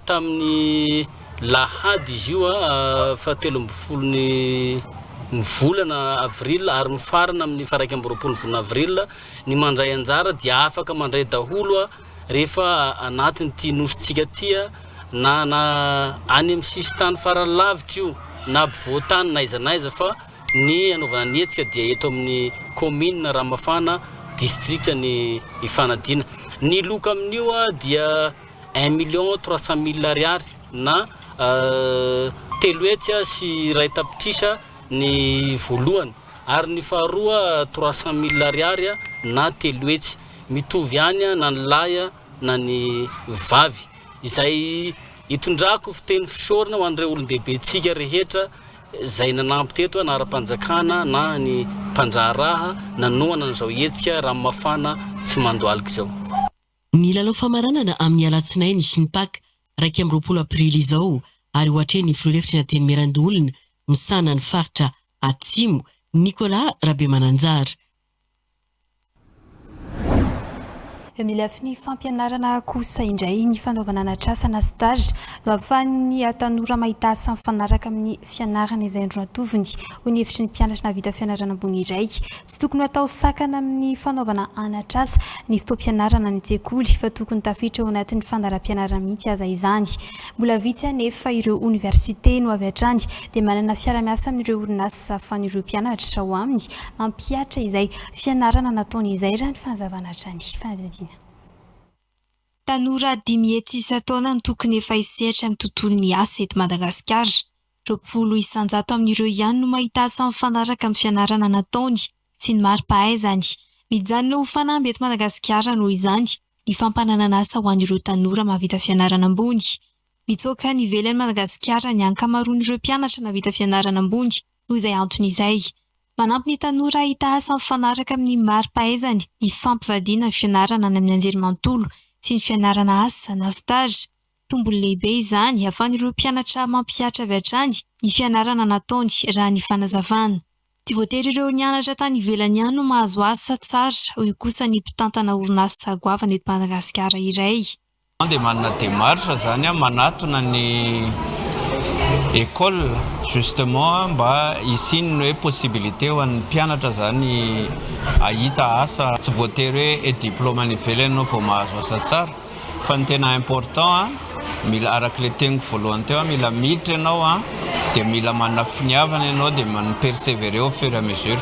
tamin'ny lahady izy io faha 13 ny ny volana avril ary mifarana amin'ny faha 21 ny volana avril. Ny mandray anjara dia afaka mandray daholo rehefa anatin'ity nosintsika ity na na any amin'ny sisintany farany lavitra io na ampovoantany na aiza na aiza fa Ny hanaovana ny hetsika dia eto amin'ny kaominina Ramafana, distrikan'i Ifanadiana. Ny loka amin'io dia un million trois cent mille ariary na 301 tapitrisa ny voalohany. Ary ny faharoa 300 mille ariary na 300. Mitovy ihany na ny lahy na ny vavy. Izay itondrako fiteny fisaorana ho an'ireo olon-dehibentsika rehetra izay nanampy teto na ara-panjakana na ny mpandraharaha nanohana an'izao hetsika ranomafana tsy mandohalika izao. Ny lalao famaranana amin'ny alatsinainy sy ny Paka 21 aprily izao ary ho atrehin'ny filoha lefitry ny Antenimierandoholona misahana ny faritra Atsimo, Nicolas Rabemananjara. Eo amin'ny lafiny fampianarana kosa indray, ny fanaovana anatr'asa na stage no ahafahan'ny tanora mahita asa mifanaraka amin'ny fianarana izay androatoviny, hoy ny hevitry ny mpianatra nahavita fianarana ambony iray. Tsy tokony ho atao sakana amin'ny fanaovana anatr'asa ny fotoam-pianarana any an-tsekoly fa tokony tafiditra ao anatin'ny fandaharam-pianarana mihitsy aza izany. Mbola vitsy anefa ireo oniversite no avy hatrany dia manana fiara-miasa amin'ireo orinasa ahafahan'ireo mpianatra ao aminy mampihatra izay fianarana nataony izay raha ny fanazavana hatrany. Fanadihadiana. Tanora 500 isan-taona no tokony efa hisehatra amin'ny tontolon'ny asa eto Madagasikara. 20% amin'ireo ihany no mahita asa mifanaraka amin'ny fianarana nataony sy ny mari-pahaizany. Mijanona ho fanamby eto Madagasikara noho izany ny fampananana asa ho an'ireo tanora mahavita fianarana ambony. Mitsoaka any ivelan'i Madagasikara ny ankamaroan'ireo mpianatra nahavita fianarana ambony noho izay antony izay. Manampy ny tanora hahita asa mifanaraka amin'ny mari-pahaizany ny fampivadiana ny fianarana any amin'ny anjerimanontolo sy ny fianarana asa na stage. Tombony lehibe izany ahafahan'ireo mpianatra mampihatra avy hatrany ny fianarana nataony raha ny fanazavana. Tsy voatery ireo nianatra tany ivelany ihany no mahazo asa tsara, hoy kosa ny mpitantana orinasa goavana eto Madagasikara iray. Dia manana démarche zany aho manatona ny école justement mba hisian'ny hoe possibilité ho an'ny mpianatra zany hahita asa. Tsy voatery hoe diplôme any ivelany ianao vao mahazo asa tsara fa ny tena important mila araka ilay teniko voalohany teo mila miditra ianao dia mila manana finiavana ianao dia mi-persévérer au fur et à mesure.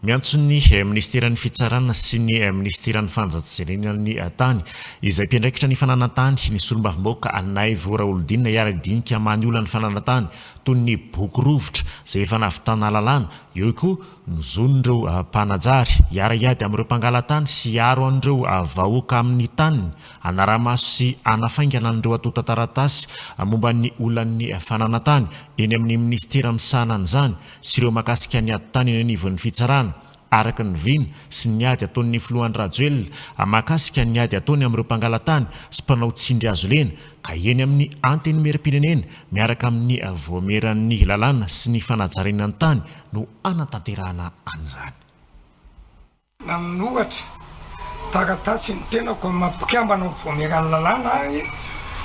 Miantso ny minisiteran'ny Fitsarana sy ny minisiteran'ny Fanjatsirenana ny tany, izay mpiandraikitra ny fananan-tany, ny solombavambahoaka Naivo Raholdina hiara-hidinika hamaha ny olan'ny fananan-tany toy ny boky rovitra izay efa nahavitana lalàna, eo koa ny zon'ireo mpanajary, hiara-hiady amin'ireo mpangala-tany sy hiaro an'ireo vahoaka amin'ny taniny, hanara-maso sy hanafaingana an'ireo antontan-taratasy momba ny olan'ny fananan-tany eny amin'ny minisitera misahana an'izany sy ireo mahakasika ny ady tany eny anivon'ny fitsarana, araka ny vina sy ny ady ataon'ny filoha Andry Rajoelina mahakasika ny ady ataony amin'ireo mpangala-tany sy mpanao tsindry hazo lena ka eny amin'ny Antenimierampirenena miaraka amin'ny Vaomieran'ny lalàna sy ny fanajariana ny tany no hanatanterahana an'izany. Nanoratra taratasy ny tenako amin'ny maha mpikambana ao amin'ny Vaomieran'ny Lalàna ahy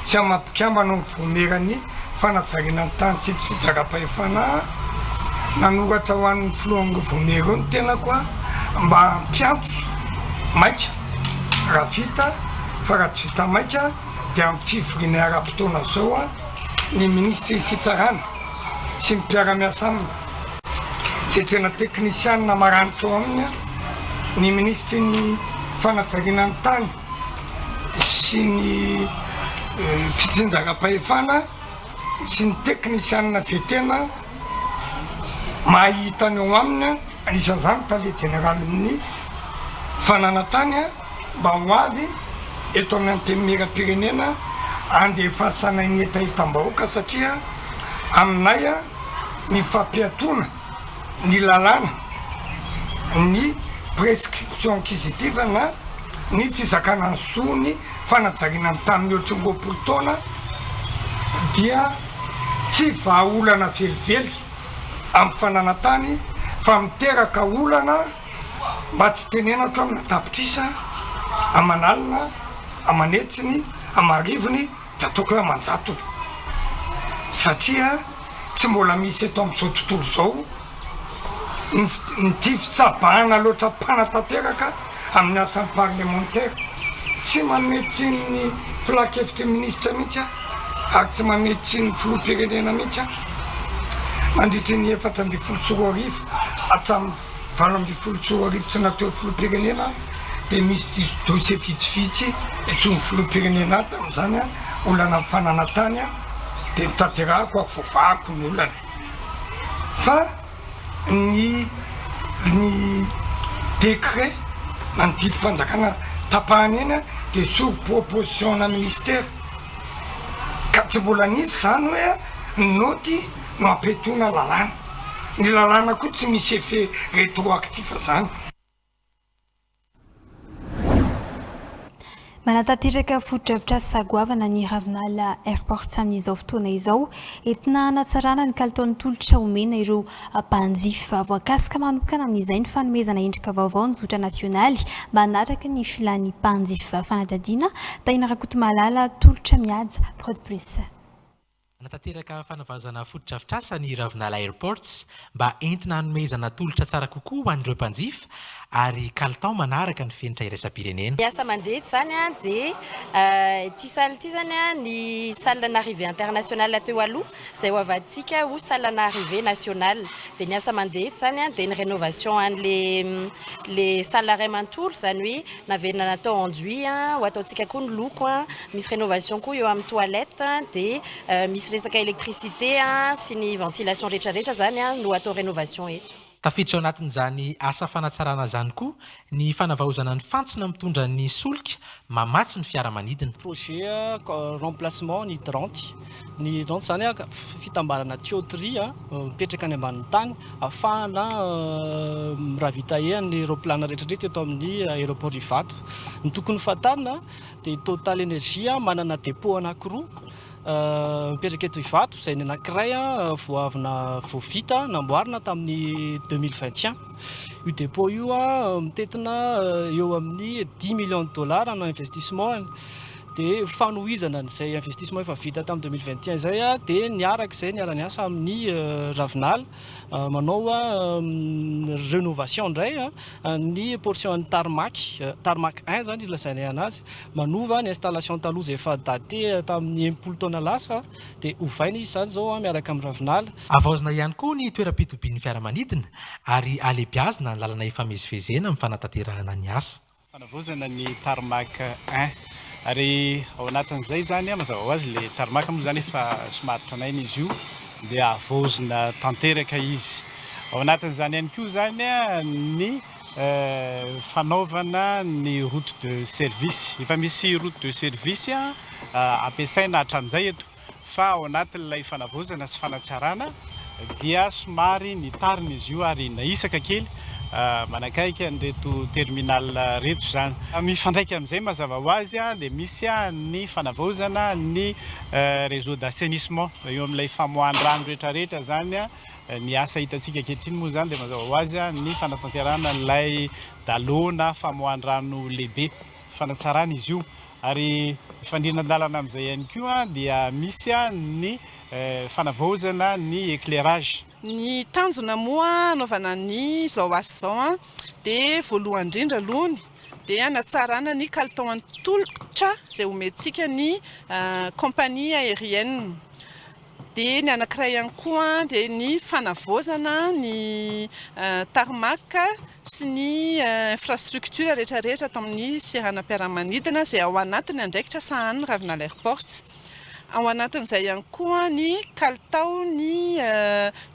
sy amin'ny maha mpikambana ao amin'ny Vaomieran'ny Fanajariana ny Tany sy Fitsinjaram-pahefana ahy. Nanoratra ho an'ny filohan'ireo vaomiera ireo ny tenako mba hampiantso maika raha vita fa raha tsy vita maika dia amin'ny fivoriana ara-potoana izao ny minisitry ny Fitsarana sy ny mpiara-miasa aminy, izay tena teknisianina maranitra ao aminy, ny minisitry ny fanajariana ny tany sy ny fitsinjaram-pahefana sy ny teknisianina izay tena mahita ny ao aminy, anisan'izany tale jeneralin'ny fananan-tany mba ho avy eto amin'ny Antenimierampirenena handefasana ny hetahetam-bahoaka satria aminay ny fampiatoana ny lalàna ny prescription acquisitive na ny fizakana ny zo ny fanajariana ny tany mihoatry ny 20 taona dia tsy vahaolana velively amin'ny fananan-tany fa miteraka olana mba tsy tenenako amina tapitrisa aman'alina aman'hetsiny amarivony dia ataoko hoe aman-jatony satria tsy mbola misy eto amin'izao tontolo izao ny ny tia fitsabahana loatra mpanatanteraka amin'ny asan'ny parlemantera. Tsy manome tsiny ny filankevitry ny minisitra mihitsy aho ary tsy manome tsiny ny filoham-pirenena mihitsy aho. Nandritry ny 2014 hatramin'ny 2018 tsy natao filoham-pirenena aho dia misy dossier vitsivitsy nantsoin'ny filoham-pirenena ahy tamin'izany olana amin'ny fananan-tany dia notanterahako ary voavahako ny olana. Fa ny ny décret na ny didim-panjakana tapahana eny dia sur proposition ana ministera. Ka tsy mbola nisy izany hoe ny naoty no ampetoana lalàna. Ny lalàna koa tsy misy effet rétroactif izany. Manatanteraka fotodrafitrasa goavana ny Ravinala Airports amin'izao fotoana izao. Entina hanatsarana ny kalitaon'ny tolotra omena ireo mpanjifa. Voakasika manokana amin'izay ny fanomezana endrika vaovao ny zotra nasionaly mba hanaraka ny filan'ny mpanjifa. Fanadihadiana, Tahina Rakotomalala, Tolotra Mihaja, Prod Plus. Nanatanteraka fanavaozana fotodrafitrasa ny Ravinala Airports mba entina hanomezana tolotra tsara kokoa ho an'ireo mpanjifa ary kalitao manaraka ny fenitra iraisam-pirenena. Ny asa mandeha eto izany dia ity salle ity izany ny salle n'arrivée internationale teo aloha izay ho avadintsika ho salle n'arrivée nationale. Dia ny asa mandeha eto izany dia ny rénovation an'le le salle iray manontolo izany hoe Naverina natao enduit, ho ataontsika koa ny loko, misy rénovation koa eo amin'ny toilette dia misy resaka électricité sy ny ventilation rehetra rehetra zany no atao rénovation eto. Tafiditra ao anatin'izany asa fanatsarana izany koa ny fanavaozana ny fantsona mitondra ny solika mamatsy ny fiaramanidina. Projet remplacement ny hydrante. Ny hydrante izany fitambarana tuyauterie mipetraka any ambanin'ny tany ahafahana mi-ravitailler ny roapilana rehetra rehetra eto amin'ny aéroport Ivato. Ny tokony ho fantarina dia Total Energie manana dépôt anankiroa mipetraka eto Ivato izay ny anankiray vao avy vao vita namboarina tamin'ny 2021. Io dépôt io mitentina eo amin'ny dix millions de dollars no investissement-ny. Dia fanohizana an'izay investissement efa vita tamin'ny 2021 izay dia niaraka izay niara-niasa amin'ny Ravinala manao rénovation indray ny portion an'ny tarmac, tarmac un izany ilazainay anazy, manova ny installation taloha izay efa daté tamin'ny 60 taona lasa dia ovaina izy izany izao miaraka amin'ny Ravinala. Havaozina ihany koa ny toeram-pitobian'ny fiaramanidina ary halehibiazina ny lalana ifamezivezena amin'ny fanatanterahana ny asa. Fanavaozana ny tarmac un. Ary ao anatin'izay izany, mazava ho azy ilay tarmac moa izany efa somary tranainy izy io, dia havaozina tanteraka izy. Ao anatin'izany ihany koa izany ny fanaovana ny route de service. Efa misy route de service ampiasaina hatramin'izay eto. fa ao anatin'ilay fanavaozana sy fanatsarana dia somary nitarina izy io ary nahisaka kely manakaiky an'ireto terminal ireto izany. Mifandraika amin'izay mazava ho azy dia misy ny fanavaozana ny réseau d'assainissement eo amin'ilay famoahan-drano rehetrarehetra izany. Ny asa hitantsika ankehitriny moa izany dia mazava ho azy ny fanatanterahana an'ilay dalot na famoahan-drano lehibe. Fanatsarana izy io. Ary mifanindran-dalana amin'izay ihany koa dia misy ny fanavaozana ny éclairage. Ny tanjona moa hanaovana ny izao asa izao dia voalohany indrindra aloha dia hanatsarana ny kalitaon'ny tolotra izay omentsika ny compagnie aérienne. Dia ny anankiray ihany koa dia ny fanavaozana ny tarmac sy ny infrastructure rehetra rehetra ato amin'ny seranam-piaramanidina izay ao anatin'ny andraikitra sahanin'ny Ravinala Airports. Ao anatin'izay ihany koa ny kalitao ny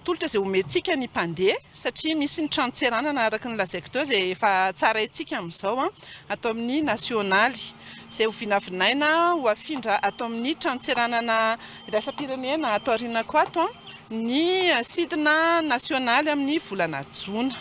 tolotra izay omentsika ny mpandeha satria misy ny tranon-tseranana araka ny lazaiko teo izay efa tsaraintsika amin'izao ato amin'ny nasionaly. Izay ho vinavinaina ho afindra ato amin'ny tranon-tseranana iraisam-pirenena ato aorianako ato ny sidina nasionaly amin'ny volana jona.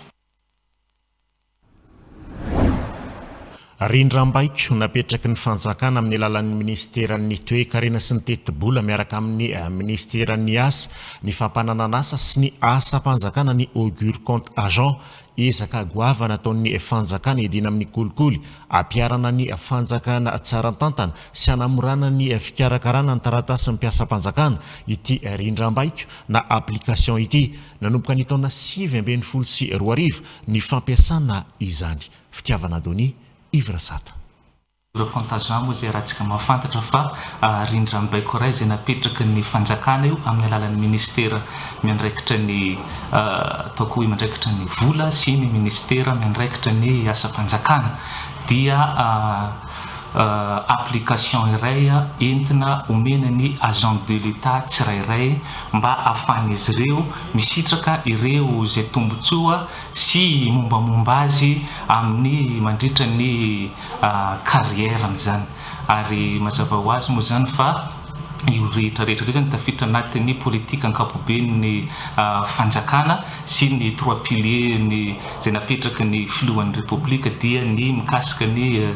Rindrambaiko napetraky ny fanjakana amin'ny alalan'ny minisiteran'ny Toekarena sy ny tetibola miaraka amin'ny minisiteran'ny Asa, ny fampananan'asa sy ny asam-panjakana ny Augure Compte Agent Ezaka goavana ataon'ny fanjakana hiadiana amin'ny kolikoly, hampiharana ny fanjakana tsara tantana sy hanamorana ny fikarakarana ny taratasin'ny mpiasam-panjakana ity rindrambaiko na application ity. Nanomboka ny taona 2019 ny fampiasana izany. Fitiavana Adonia, Yves Rasata. Ireo contagion moa izay ratsika mahafantatra fa rindrambaiko iray izay napetraky ny fanjakana io amin'ny alalan'ny ministera miandraikitra ny ataoko hoe miandraikitra ny vola sy ny ministera miandraikitra ny asam-panjakana dia Application iray entina omena ny agent de l'Etat tsirairay mba ahafahan'izy ireo misitraka ireo izay tombotsoa sy mombamomba azy amin'ny mandritra ny carrière-ny izany. Ary mazava ho azy moa izany fa io rehetra rehetra ireo izany tafiditra anatin'ny politika ankapoben'ny fanjakana sy ny trois piliers ny izay napetraky ny filohan'ny Repoblika dia ny mikasika ny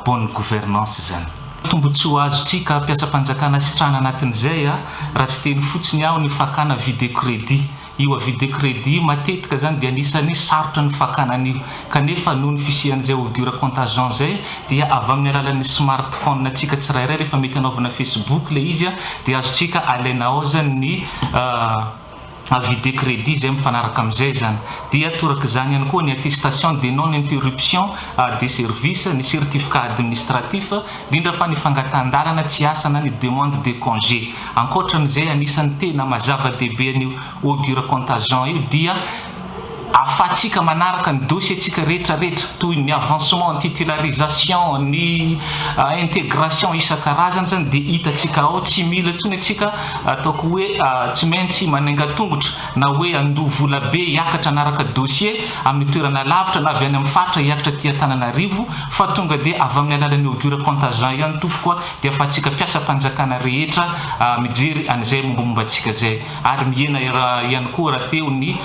bonne gouvernance izany. Tombotsoa azontsika mpiasam-panjakana sitrahana anatin'izay raha tsy teny fotsiny aho ny fakana avis de crédit. Io avis de crédit io matetika izany dia anisan'ny sarotra ny fakana an'io kanefa noho ny fisian'izay augure contagion izay dia avy amin'ny alalan'ny smartphone antsika tsirairay rehefa mety anaovana facebook ilay izy dia azontsika alaina ao izany ny avis de crédit izay mifanaraka amin'izay izany. Dia toraka izany ihany koa ny attestation de non interruption de service, ny certificat administratif, indrindra fa ny fangatahan-dalana tsy hiasa na ny demande de congé. Ankoatran'izay anisan'ny tena maha zava-dehibe an'io augure contagion io dia ahafahantsika manaraka ny dossier-ntsika rehetra rehetra toy ny avancement, ny titularisation, ny intégration isan-karazany izany dia hitantsika ao, tsy mila intsony antsika ataoko hoe tsy maintsy manainga tongotra na hoe handoa vola be hiakatra hanaraka dossier amin'ny toerana lavitra na avy any amin'ny faritra hiakatra aty Antananarivo fa tonga dia avy amin'ny alalan'ny augure contagion ihany tompoko a dia ahafahantsika mpiasam-panjakana rehetra mijery an'izay mombamomba antsika izay. Ary mihena ihany koa rahateo ny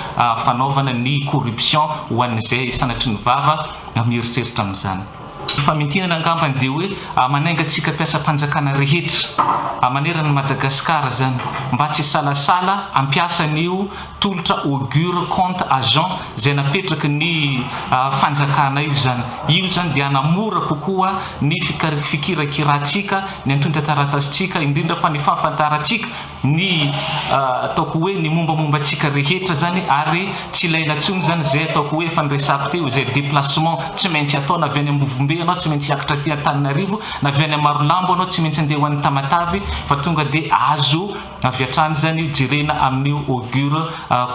fanaovana ny corruption ho an'izay sanatry ny vava mieritreritra amin'izany. Ny famintinana angambany dia hoe manainga antsika mpiasam-panjakana rehetra manerana an'i Madagasikara izany mba tsy hisalasala hampiasa an'io tolotra augure compte agent izay napetraky ny fanjakana io izany. Io izany dia hanamora kokoa ny fikirakirantsika ny antontan-taratasintsika indrindra fa ny fahafantarantsika ny ataoko hoe ny mombamomba antsika rehetra zany ary tsy ilaina intsony zany zay ataoko hoe efa niresahako teo izay déplacement tsy maintsy atao na avy any Ambovombe ianao tsy maintsy hiakatra aty Antananarivo na avy any Marolambo ianao tsy maintsy andeha ho any Tamatave fa tonga dia azo avy hatrany zany io jerena amin'io augure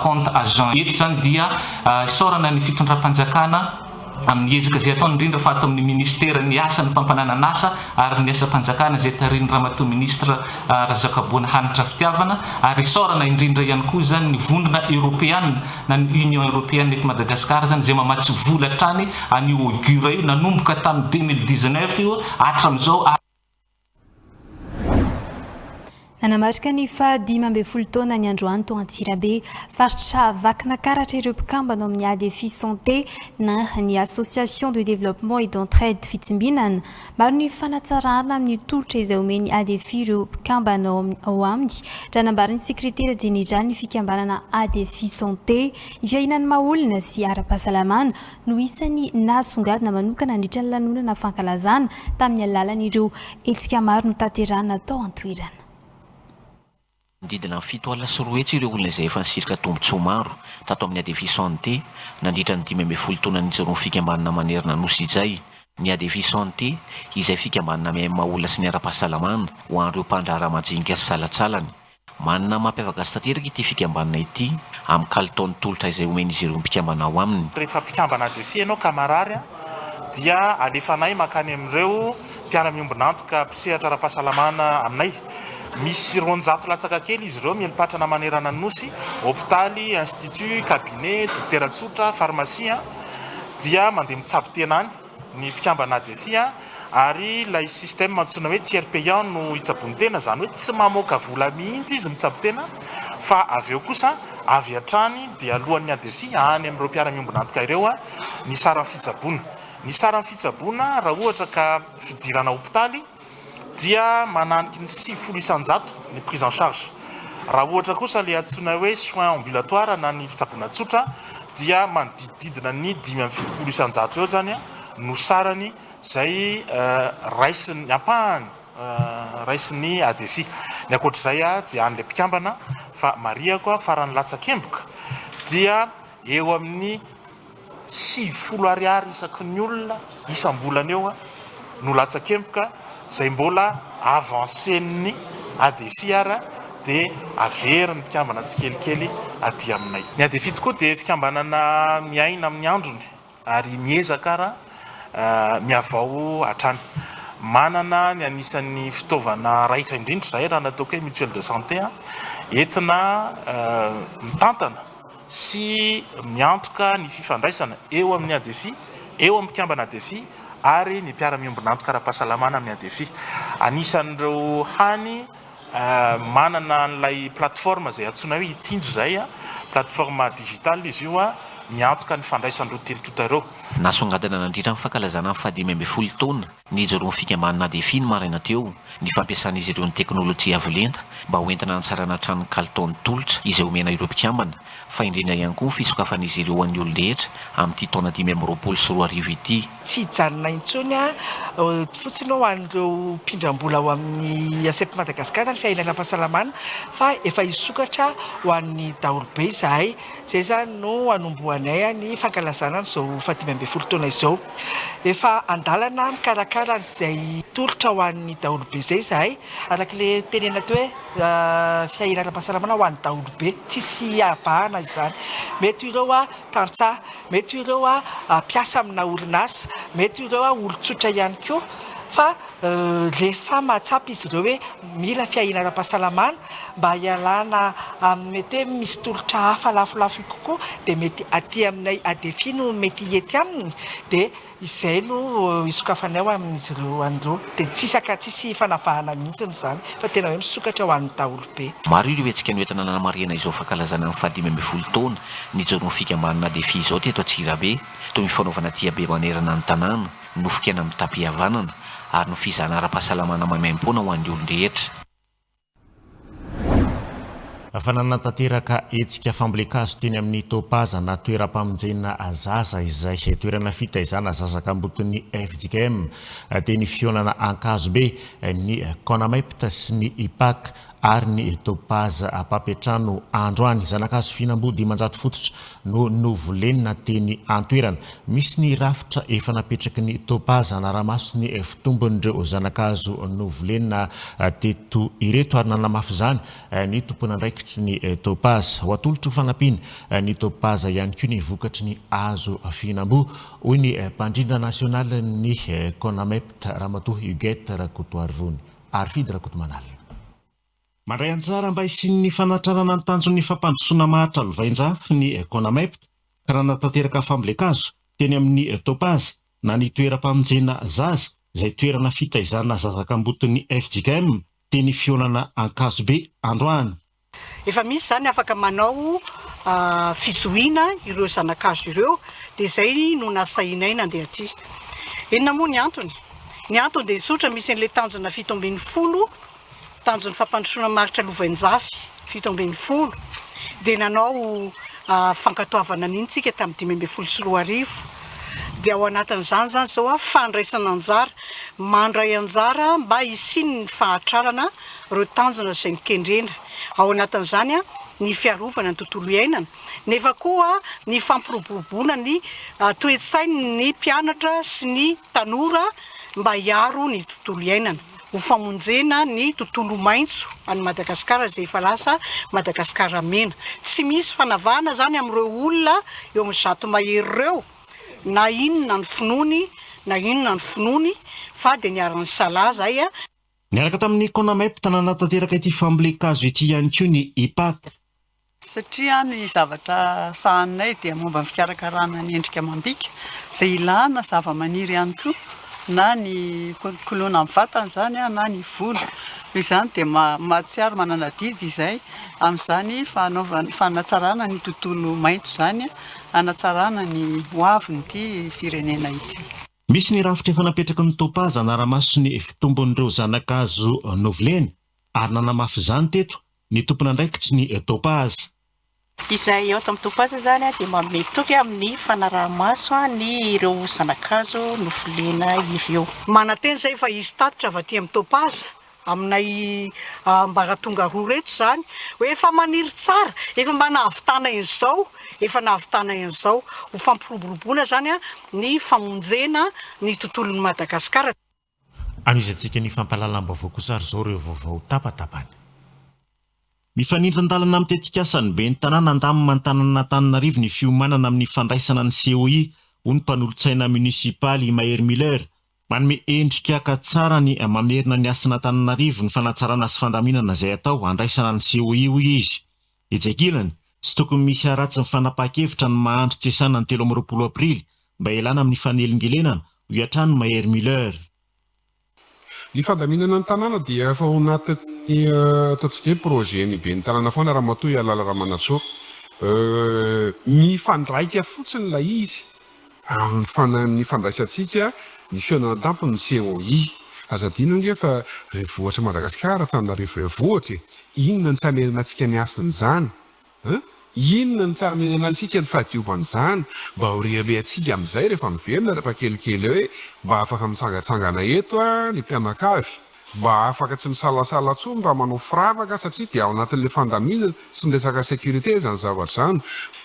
compte agent eto zany dia isaorana ny fitondram-panjakana amin'ny ezaka izay ataony indrindra fa ato amin'ny Ministeran'ny Asa, ny Fampananan'asa ary ny Asam-panjakana izay tarihin'ny Ramatoa Ministra Razakaboana Hanitra Fitiavana ary isaorana indrindra ihany koa izany ny Vondrona Eoropeana na ny Union Européenne eto Madagasikara izany izay mamatsy vola hatrany an'io Augure io nanomboka tamin'ny 2019 io hatramizao. Nanamarika ny faha 15 taona ny androany tao Antsirabe, faritra Vakinakaratra ireo mpikambana ao amin'ny ADEFI Santé na ny Association de Développement et d'Entraide Fitsimbinana. Maro ny fanatsarana amin'ny tolotra izay omen'ny ADEFI ireo mpikambana ao aminy, raha nambaran'ny sekretera jeneralin'ny fikambanana ADEFI Santé. Ny fiahiana ny maha olona sy ara-pahasalamana no isan'ny nahasongadina manokana nandritra ny lanonana fankalazana tamin'ny alalan'ireo hetsika maro notanterahina tao an-toerana. Manodidina ny 270 ireo olona izay efa nisirika tombontsoa maro tato amin'ny Adefi Santé nandritra ny 15 taona nijoroan'ny fikambanana manerana Nosy izay. Ny Adefi Santé izay fikambanana miahy ny maha olona sy ny ara-pahasalamana ho an'ireo mpandraharaha majinika sy salantsalany. Manana mampiavaka azy tanteraka ity fikambanana ity amin'ny kalitaon'ny tolotra izay omen'izy ireo mpikambana ao aminy. Rehefa mpikambana Adefi ianao ka marary dia alefanay mankany amin'ireo mpiara-miombon'antoka mpisehatra ara-pahasalamana aminay. Misy 200 latsaka kely izy ireo mieli-patrana manerana ny Nosy, hopitaly, institut, cabinet, dokotera tsotra, farmasia, dia mandeha mitsabo tena any. ny mpikambana ADEFI ary ilay système antsoina hoe tiers payant no hitsaboany tena, izany hoe tsy mamoaka vola mihitsy izy mitsabo tena fa avy eo kosa avy hatrany dia alohan'ny ADEFI any amin'ireo mpiara-miombon'antoka ireo ny saran'ny fitsaboana. Ny saran'ny fitsaboana raha ohatra ka fidirana hopitaly dia mananiky ny 90% ny prise en charge. Raha ohatra kosa ilay antsoina hoe soins ambulatoires na ny fitsaboana tsotra dia manodidididina ny 75% eo izany no sarany izay raisin'ny ampahany raisin'ny ADEFI. Ny ankoatr'izay dia an'ilay mpikambana fa marihako fa raha ny latsakemboka dia eo amin'ny 90 ariary isaky ny olona isam-bolana eo no latsakemboka izay mbola avancen'ny ADEFI ara dia averin'ny mpikambana tsikelikely aty aminay. Ny ADEFI tokoa dia fikambanana miaina amin'ny androny ary miezaka ara mihavao hatrany. Manana ny anisan'ny fitaovana raitra indrindra izahay raha ny ataoko hoe mutuelle de santé entina mitantana sy miantoka ny fifandraisana eo amin'ny ADEFI, eo amin'ny mpikambana ADEFI ary ny mpiara-miombon'antoka ara-pahasalamana amin'ny ADEFI. Anisan'ireo hany manana an'ilay plateforme izay antsoina hoe Itsinjo izay, plateforme digital izy io, miantoka ny fandraisan'ireo telo tonta ireo. Nasongadina nandritra ny fankalazana ny fahadimy ambin'ny folo taona nijoroan'ny fikambanana Adefi ny maraina teo ny fampiasan'izy ireo ny teknolojia avo lenta mba ho entina hanatsarana hatrany ny kalitaon'ny tolotra izay omena ireo mpikambana fa indrindra ihany koa ny fisokafan'izy ireo ho an'ny olon-drehetra amin'ity taona 2025 ity. Tsy hijanona intsony fotsiny ho an'ireo mpindram-bola ao amin'ny ACEP Madagascar ny fiahiana ara-pahasalamana fa efa hisokatra ho an'ny daholobe izahay. Izay izany no hanombohanay ny fankalazana an'izao fahadimy ambin'ny folo taona izao. Efa an-dalana mikarakara an'izay tolotra ho an'ny daholobe izay izahay. Araka ilay tenenina teo hoe fiahiana ara-pahasalamana ho an'ny daholobe, tsisy avahana izany. Mety ireo tantsaha, mety ireo mpiasa amina orinasa, mety ireo olon-tsotra ihany koa fa rehefa mahatsapa izy ireo hoe mila fiahiana ara-pahasalamana mba hialana amin'ny mety hoe misy tolotra hafa lafolafo kokoa dia mety aty aminay ADEFI no mety hety aminy dia izay no hisokafanay ho amin'izy ireo an'ireo dia tsisy aka tsisy fanavahana mihitsy izany fa tena hoe misokatra ho an'ny daholobe. Maro ireo hetsika noentina nanamarihana izao fankalazana ny faha-15 taona nijoroan'ny fikambanana ADEFI izao teto Antsirabe, toy ny fanaovana diabe manerana ny tanàna, nofon-kena mitam-pihavanana ary ny fizahana ara-pahasalamana maimaimpoana ho an'ny olon-drehetra. Fa nanatanteraka hetsika fambolen-kazo teny amin'ny Topaz na toeram-pamonjena zaza izay toerana fitaizana zaza kambotin'ny fjkm teny Fihaonana Ankazobe ny Conamept sy ny Ipac ary ny Topaz mpampiantrano androany. Zanakazo fihinam-boa 500 fototra no novolena teny an-toerana. Misy ny rafitra efa napetraky ny Topaz hanara-maso ny fitombon'ireo zanakazo novolena teto ireto ary nanamafy izany ny tompon'andraikitry ny Topaz. Ho atolotry ho fanampiana ny Topaz ihany koa ny vokatry ny hazo fihinam-boa, hoy ny mpandrindra nasionalin'ny Conamept, Ramatoa Huguette Rakotoarivony. Harifidy Rakotomanalina. Mandray anjara mba hisian'ny fanatrarana ny tanjon'ny fampandrosoana maharitra lovainjafy ny Conamept ka nanatanteraka fambolen-kazo teny amin'ny Topaz na ny toeram-pamonjena zaza izay toerana fitaizana zaza kambotin'ny fjkm teny Fihaonana Ankazobe androany. Efa misy izany afaka manao fizohiana ireo zana-kazo ireo dia izay no nasainay nandeha aty. Inona moa ny antony? Ny antony dia tsotra, misy an'ilay tanjona 17 Tanjon'ny fampandrosoana maharitra lovainjafy 17 dia nanao fankatoavana an'iny tsika tamin'ny 2015. Dia ao anatin'izany izany izao fandraisana anjara, mandray anjara mba hisian'ny fahatrarana ireo tanjona izay nokendrena. Ao anatin'izany ny fiarovana ny tontolo iainana, nefa koa ny fampiroboroboana ny toe-tsain'ny mpianatra sy ny tanora mba hiaro ny tontolo iainana. Ho famonjena ny tontolo maitso an'i Madagasikara izay efa lasa Madagasikara mena. Tsy misy fanavahana izany amin'ireo olona eo amin'ny 100 mahery ireo na inona ny finoany na inona ny finoany fa dia niara-nisalahy izahay. Niaraka tamin'ny Conamept nanatanteraka ity fambolen-kazo ity ihany koa ny IPAC. Satria ny zavatra sahaninay dia momba ny fikarakarana ny endrika amam-bika, izay ilana zavamaniry ihany koa, na ny kolokoloana ny vatana izany na ny volo. Noho izany dia mahatsiaro manana adidy izay amin'izany fanaovana, fanatsarana ny tontolo maitso izany, hanatsarana ny hoavin'ity firenena ity. Misy ny rafitra efa napetraky ny Topaz hanara-maso ny fitombon'ireo zana-kazo novolena ary nanamafy izany teto ny tompon'andraikitry ny Topaz. Izay ato amin'ny Topaz izany dia manome toky amin'ny fanaraha-maso ny ireo zana-kazo novolena ireo. Manantena izay fa hisy tatitra avy aty amin'ny Topaz aminay ambaratonga roa ireto izany hoe efa maniry tsara, efa mba nahavitana an'izao, efa nahavitana an'izao ho fampiroboroboana izany ny famonjena ny tontolon'i Madagasikara. Anohizantsika ny fampahalalam-baovao kosa ary izao ireo vaovao tapatapany. Mifanindran-dalana amin'ny tetikasan'ny ben'ny tanàna Andamina Antanan'Antananarivo ny fiomanana amin'ny fandraisana ny COI, hoy ny mpanolotsaina munisipaly Mahery Miller. Manome endrika ka tsara ny mamerina ny hasin'Antananarivo ny fanatsarana sy fandaminana izay atao handraisana ny COI, hoy izy. Etsy ankilany, tsy tokony misy haratsy ny fanapahan-kevitra ny maha andro tsy iasana ny 23 aprily mba hialana amin'ny fanelingelenana, hoy hatrany Mahery Muller. Ny fandaminana ny tanàna dia efa ao anatin'ny ataontsika hoe projet ny ben'ny tanàna foana Ramatoa Ialala Ramanantsoa. Mifandraika fotsiny ilay izy Amin'ny fana ny fandraisantsika ny fihaonana an-tampony ny COI. Aza adino ange fa renivohitr'i Madagasikara Antananarivo renivohitra e! Inona no tsy hamerina antsika ny hasin'izany an? Inona no tsy hamerina antsika ny fahadiovan'izany? Mba ho reharehantsika amin'izay rehefa miverina rehefa kelikely eo hoe mba afaka mitsangatsangana eto ny mpianakavy. Mba afaka tsy misalasala tsony raha manao firavaka satria dia ao anatin'ilay fandaminana sy ny resaka sécurité izany zavatra izany.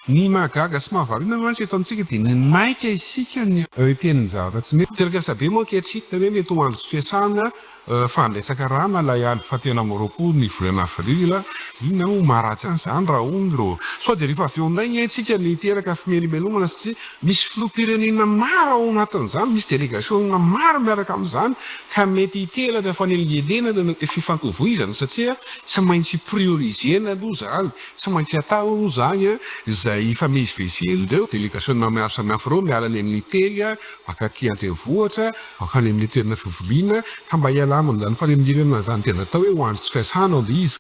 Ny mahagaga sy mahavariana mantsy eto amintsika dia ny maika isika ny hiteny ny zavatra tsy mety. Tetikasa be moa ankehitriny hoe mety ho andro tsy fiasana fandraisan-karama ilay andro fahatelo 23 ny volana avril, inona moa maharatsy an'izany raha hono ireo. Sao dia rehefa avy eo indray anie tsika no hiteraka fimelomelomana satria misy filoham-pirenena maro ao anatin'izany, misy delegasiona maro miaraka amin'izany ka mety hiteraka fanelingelenana ny fifankovoizana satria tsy maintsy prioriser-na aloha izany, tsy maintsy atao aloha izany izay hifamezivezen'ireo delegasiona maro samihafa ireo miala any amin'ny teny mankaty an-drenivohitra, mankany amin'ny toerana fivoriana, ka mba hialana amin'izany fanelingelenana izany dia natao hoe ho andro tsy fiasana ilay izy.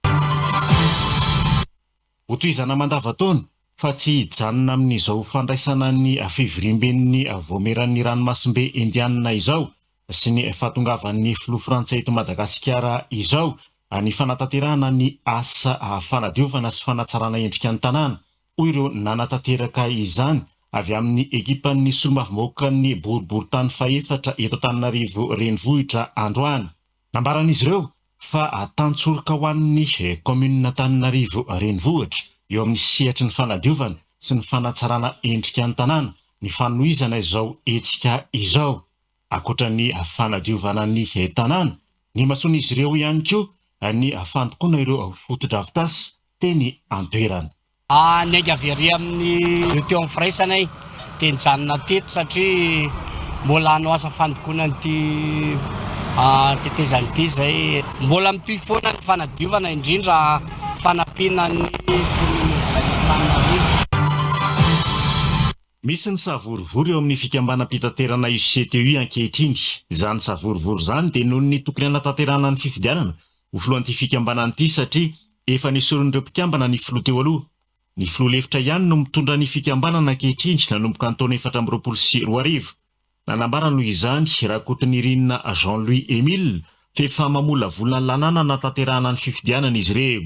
Hotohizana mandavantaona fa tsy hijanona amin'izao fandraisana ny fivoriamben'ny Vaomieran'ny Ranomasimbe Indianina izao sy ny fahatongavan'ny filoha frantsay eto Madagasikara izao ny fanatanterahana ny asa fanadiovana sy fanatsarana endrika ny tanàna, hoy ireo nanatanteraka izany avy amin'ny ekipan'ny solombavambahoakan'ny boriborintany fahefatra eto Antananarivo Renivohitra androany. Nambaran'izy ireo fa tantsoroka ho an'ny kaominina Antananarivo Renivohitra eo amin'ny sehatry ny fanadiovana sy ny fanatsarana endrika ny tanàna ny fanohizana izao hetsika izao. Ankoatra ny fanadiovana ny tanàna, nimasoan'izy ireo ihany koa ny fandokoana ireo fotodrafitrasa teny an-toerana. Niainga avy ery amin'ny ireo teo amin'ny firaisana aho dia nijanona teto satria mbola hanao asa fandokoana an'ity tetezana ity izay. Mbola mitohy foana ny fanadiovana indrindra fanampiana ny commune Antananarivo. Misy ny savorovoro eo amin'ny fikambanam-pitaterana UCTU ankehitriny. Izany savorovoro izany dia noho ny tokony hanatanterahana ny fifidianana ho filohan'ity fikambanana ity satria efa nesorin'ireo mpikambana ny filoha teo aloha. Ny filoha lefitra ihany no mitondra ny fikambanana ankehitriny nanomboka ny taona 2024. Nanambara noho izany Rakotonirina Jean Louis Emile fa efa mamolavola lalàna hanatanterahana ny fifidianana izy ireo.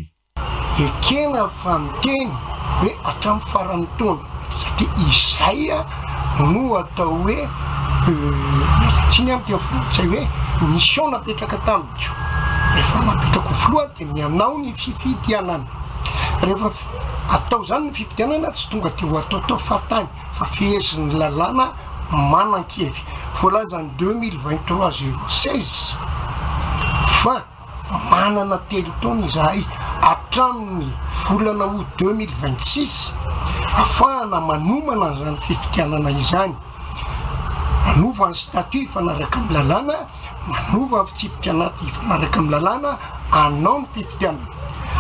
Ekena fa miteny hoe hatramin'ny faran'ny taona satria izay no atao hoe miala tsiny amin'ny teny frantsay hoe mission napetraka tamiko rehefa napetraka ho filoha dia ny hanao ny fifidianana rehefa atao izany ny fifidianana tsy tonga dia ho ataotao fahatany fa fehezin'ny lalàna manan-kery voalazan'ny 2023 016 fa Manana telo taona izahay hatramin'ny volana août 2026 afahana manomana an'izany fifidianana izany, manova ny statut hifanaraka amin'ny lalàna, manova ny fitsipika anaty hifanaraka amin'ny lalàna, hanao ny fifidianana.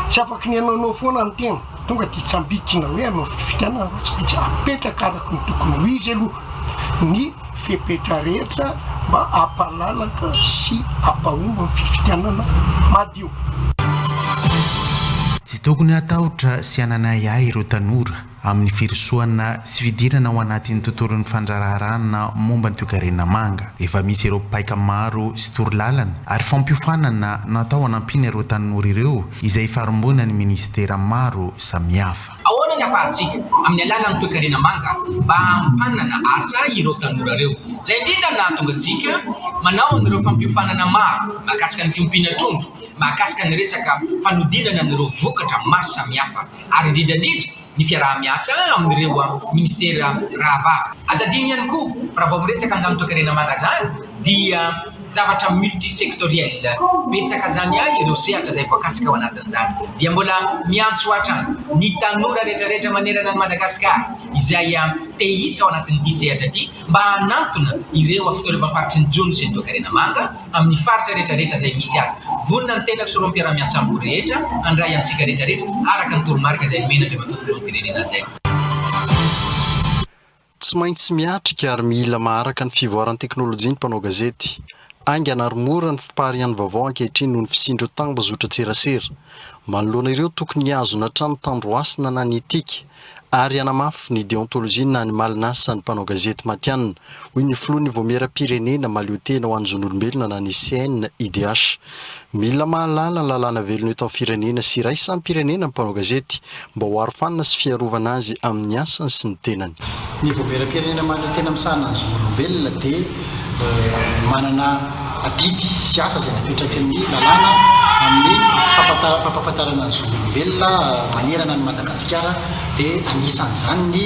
Tsy afaky ny hanaonao foana ny tena, tonga dia tsambikina hoe hanao fifidianana fa tsy maintsy apetraka araka ny tokony ho izy aloha ny fepetra rehetra mba hampalalaka sy hampahomby ny fifidianana madio. Tsy tokony hatahotra sy hanana ahiahy ireo tanora amin'ny firosoana sy fidirana ao anatin'ny tontolon'ny fandraraharahana momba ny toekarena manga. Efa misy ireo paika maro sy torolalana ary fampiofanana natao hanampiana ireo tanora ireo izay ifarimbonan'ny minisitera maro samihafa. Ahoana ny afahantsika, amin'ny alalan'ny toekarena manga, mba hampanana asa ireo tanora ireo? Izay indrindra no nahatonga antsika manao an'ireo fampiofanana maro mahakasika ny fiompiana trondro, mahakasika ny resaka fanodinana an'ireo vokatra maro samihafa, ary indrindra indrindra ny fiaraha-miasa amin'ireo minisitera rahavavy. Aza adino ihany koa, raha vao miresaka an'izany toekarena manga izany dia. zavatra multisectoriel, betsaka zany ireo sehatra izay voakasika ao anatin'izany. Dia mbola miantso hatrany ny tanora rehetrarehetra manerana an'i Madagasikara izay te hiditra ao anatin'ity sehatra ity mba hanantona ireo fitaovam-paritry ny jono sy ny toekarena manga amin'ny faritra rehetrarehetra izay misy azy. Vonona ny tenako sy ireo mpiara-miasa amiko rehetra handray antsika rehetrarehetra araka ny toromarika izay nomen'Andriamatoa Filoham-pirenena hajaina. Tsy maintsy miatrika ary mila maharaka ny fivoaran'ny teknolojia ny mpanao gazety. Haingana ary mora ny fiparihan'ny vaovao ankehitriny noho ny fisian'ireo tambazotran-tserasera. Manoloana ireo, tokony hihazona hatrany tandro hasina na ny etika ary hanamafy ny deontolojia na ny malin'asa ny mpanao gazety matihanina, hoy ny filohan'ny Vaomieram-pirenena mahaleotena ho an'ny zon'olombelona na ny CNIDH. Mila mahalala ny lalàna velona eto amin'ny firenena sy iraisam-pirenena ny mpanao gazety mba ho arofanina sy fiarovana azy amin'ny asany sy ny tenany. Ny Vaomieram-pirenena mahaleotena misahana ny zon'olombelona dia manana adidy sy asa izay napetraky ny lalàna amin'ny fampahafantarana ny zon'olombelona manerana an'i Madagasikara dia anisan'izany ny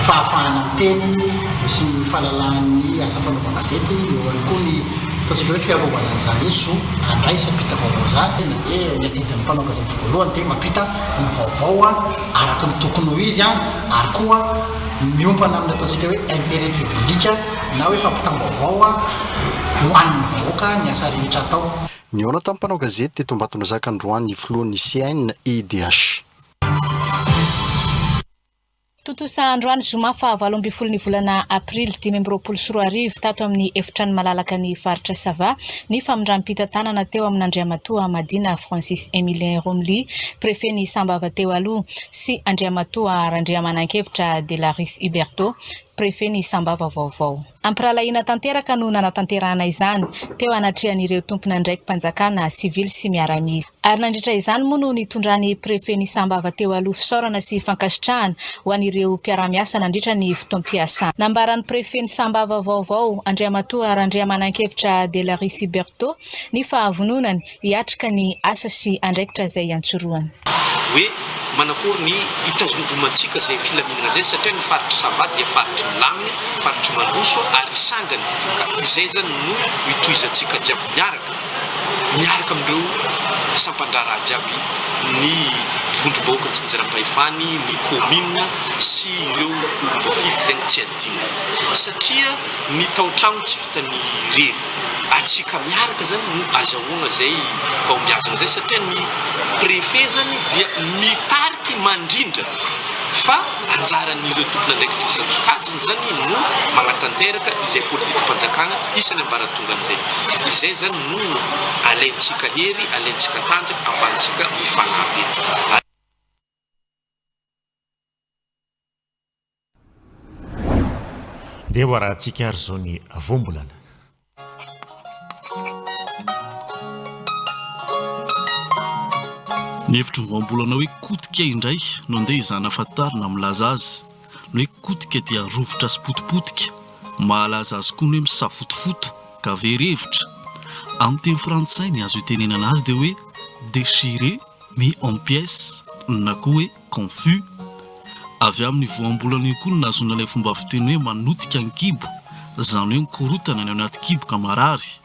fahafahana miteny sy ny fahalalahan'ny asa fanaovan-gazety, eo ihany koa ny ataontsika hoe fiarovana an'izany hoe zo handray sy hampita vaovao izany dia ny adidin'ny mpanao gazety voalohany dia mampita ny vaovao araka ny tokony ho izy ary koa miompana amin'ny ataontsika hoe intérêt public na hoe fampitam-baovao ho an'ny vahoaka ny asa rehetra atao. Nihaona tamin'ny mpanao gazety teto Ambatondrazaka androany ny filohan'ny CNIDH. Tontosa androany zoma faha 18 ny volana aprily 2025 tato amin'ny efitrano malalaka ny faritra Sava ny famindram-pitantanana teo amin'Andriamatoa Madina Francis Emilien Romly, Préfet ny Sambava teo aloha sy Andriamatoa Randriamanankevitra Delaris Huberto, Préfet ny Sambava vaovao. Am-pirahalahiana tanteraka no nanatanterahana izany, teo anatrehan'ireo tompon'andraiki-panjakana sivily sy miaramila. Ary nandritra izany moa no nitondran'ny Préfet-n'i Sambava teo aloha fisaorana sy fankasitrahana ho an'ireo mpiara-miasa nandritra ny fotoam-piasana. Nambaran'ny Préfet-n'i Sambava vaovao, Andriamatoa Randriamanankevitra Delaris Huberto, ny fahavononany hiatrika ny asa sy andraikitra izay iantsorohany. Hoe manakory ny hitazondromantsika izay filaminana izay satria ny faritry Sava dia faritry milamina, faritry mandroso ary sangany ka izay zany no hitohizantsika jiaby miaraka, miaraka amin'ireo sampan-draharaha jiaby, ny vondrom-bahoaka antsinjaram-pahefany, ny kaominina sy ireo olom-boafidy zegny tsy adino satria ny tao-tragno tsy vitan'ny irery. Atsika miaraka zany no azahoagna zay fahombiazagna zay satria ny préfet zany dia mitariky mandrindra fa anjaran'ireo tompon'andraikitra isan-tsokajiny zany no magnatanteraka izay politikam-panjakagna isan'ny ambaratongany zay. Izay zany no alaintsika hery, alaintsika tanjaka afahantsika mifanampy eto. Ndeha ho arahantsika ary izao ny voambolana. Ny hevitry ny voambolana hoe kotika indray no andeha hizahana fantarina milaza azy. Ny hoe kotika dia rovitra sy potipotika. Mahalaza azy koa ny hoe misafotofoto ka very hevitra. Amin'ny teny frantsay ny azo itenenana azy dia hoe déchiré, mis en pièces na koa hoe Confus. Avy amin'ny voambolana io koa no nahazoana ilay fomba fiteny hoe manotika ny kibo, izany hoe mikorotana ny ao anaty kibo ka marary.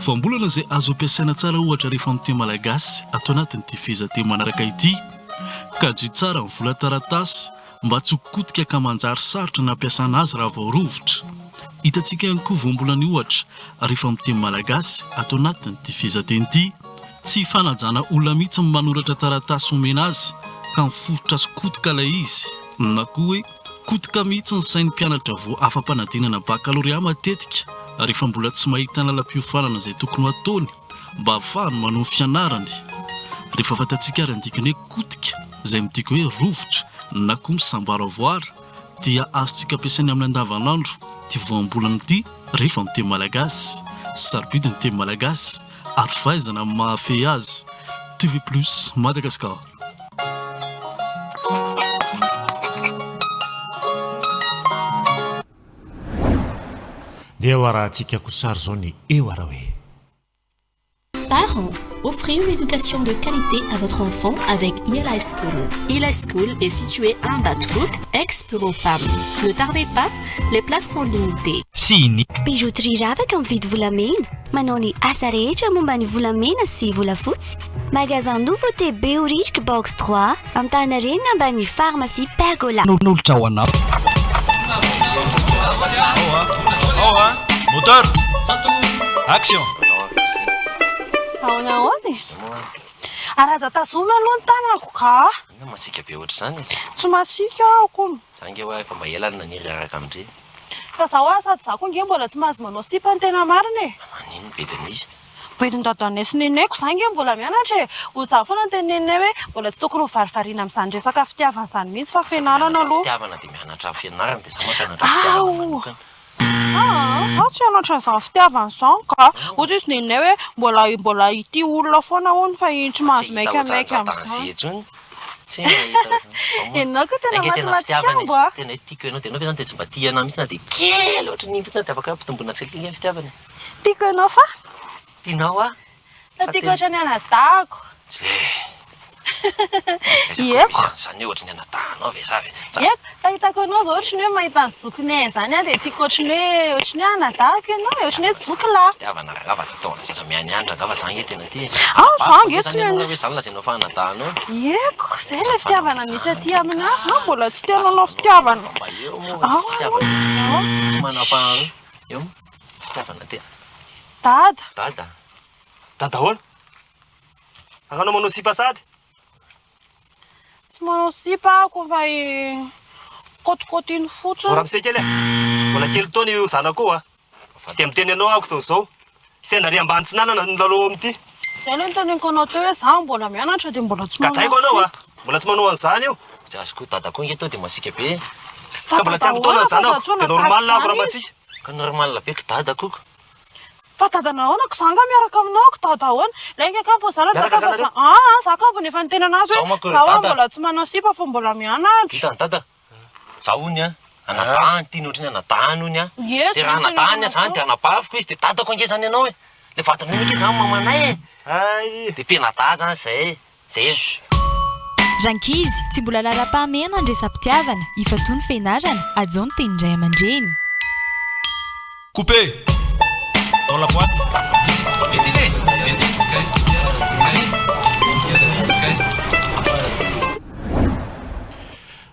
Voambolana izay azo ampiasaina tsara ohatra rehefa miteny malagasy ato anatin'ity fehezanteny manaraka ity. Kajio tsara ny vola taratasy mba tsy ho kotika ka manjary sarotra ny hampiasana azy raha vao rovitra. Hitantsika ihany koa voambolana io ohatra rehefa miteny malagasy ato anatin'ity fehezanteny ity. Tsy fanajana olona mihitsy ny manoratra taratasy omena azy ka miforitra sy kotoka ilay izy, na koa hoe kotoka mihitsy ny sain'ny mpianatra vao afa-panadinana bakalorea matetika rehefa mbola tsy mahita ny lalam-piofanana izay tokony ho ataony mba hahafahany manohy ny fianarany. Rehefa fantatsika ary ny dikany hoe kotika izay midika hoe rovitra na koa misamboaravoara dia azontsika ampiasaina amin'ny andavanandro ity voambolana ity rehefa miteny malagasy. Sarobidy ny teny malagasy. ary fahaizana mahafehy azy. TV Plus Madagascar. Dia ho arahantsika kosa ary izao ny eo ara hoe. Parents, offrez une éducation de qualité à votre enfant avec Eli School. Eli School est situé à Ambatoroka, ex-bureau PAM. Ne tardez pas, les places sont limitées. Sy ny. Bijouterie Ravaka mividy volamena, manao ny asa rehetra momba ny volamena sy volafotsy. Magasin Nouveauté Behoririka box 3, Antaninarenina ambany pharmacie Pergola. Nolotra ho anao. Moteur! Action! Ahoana ahoana e? Ary aza tazomina aloha ny tanako ka! Inona masiaka be ohatr'izany e? Tsy masiaka aho kony. Za nge hoa efa mba ela no naniry hiaraka amin-dry. Fa za hoa sady za koa nge mbola tsy mahazo manao sipa ny tena marina e! Maninona bedin'iza? Bedin'i dadanay sy neneko za nge mbola mianatra e! Ho za foana no teneninay hoe mbola tsy tokony ho varivarina amin'izany resaka fitiavana izany mihitsy fa Sady fianarana mianatra aloha. fitiavana dia mianatra fianarana dia za mampianatra fitiavana Ao! manokana. Aa! Za tsy hianatra an'izany fitiavana izany ka! Hoy izy neninay hoe mbola mbola hitia olona foana hono fa iny tsy Tsy mahazo hita ohatran'ny maikamaika dadan'i amin'izany. Zia intsony. Tsy mahita ohatran'izany. Ao moa. Ianao koa tena Ange tena matimaty fitiavana e! kambo a! Tena hoe tiako ianao dia ianao ve izany dia tsy mba tia anah mihitsy na dia kely ohatran'iny fotsiny dia afaka hoe ampitomboina tsikelikely ange ny fitiavana e! Tiako ianao fa. Tianao aho? Fa tiako ohatran'ny anadahako. Zle. Aiza koa misy an'izany hoe ohatran'ny anadahanao ve sa ve? Eko, fahitako anao izao ohatran'ny hoe mahita ny zokinay izany aho dia tiako ohatran'ny hoe ohatran'ny hoe anadahako ianao e, ohatran'ny hoe zoky lahy. Fitiavana rangaha fa aza atao zaza mianiany rangaha fa za ange tena tia e. Ah, za Anabaviko ange ange tsy zany ianao mianiany. raha hoe zany lazainao fa anadahanao. Eko, izay ilay fitiavana misy aty aminay, za mbola tsy tena nanao fitiavana. Mba eo moa fitiavana tsy manam-paharoa. Eo fitiavana tena. Dada. Dada. Dada ahoana? Anao manao sipa sady? Tsy manao sipa aho ko fa i kôtikôtiny fotsiny. O ramose kely a! Mbola kely taona io zanako io a! Dia miteny anao aho izao izao, sendra ary ambany tsinanana no milalao ao amin'ity. Zay aloha noteneniko anao teo hoe za mbola mianatra dia mbola tsy manao Gadraiko anao a! sipa. Mbola tsy manao an'izany io. Tsy azoko, dada koa ange toa dia masiaka be e! Fa Ka mbola tsy dada ampy taona ahoana ny fa zanako, antsoina dia normal tahaka ako raha izany izy? masiaka. Ka normal be ko dada koa. Fa dada nahoana ko za nga miaraka aminao ko dada ahoana? Lainga kampo za Miaraka dada anareo? za aa za kampo nefa niteny anazy Zao hoe manko ry za hoa dada. mbola tsy manao sipa fô mbola mianatra. Hitan'i dada? Za hono an, anadahany, tiany ohatran'ny anadahany hono an. Ie, Dia zay raha no anadahany teneniko zany dia anabaviko izy dia dadako ange zany ianao e. Ilay vadinao iny ange zany mamanay e. Dia mpianadahy zany zay e. Zay e. Rankizy, tsy mbola laharam-pahamehana ny resa-pitiavana, ifatoa ny fianarana, hajao ny tenin-dray aman-dreny. Coupé! Dans la boîte. Mety iny e! Mety, ok. Ok. Ok.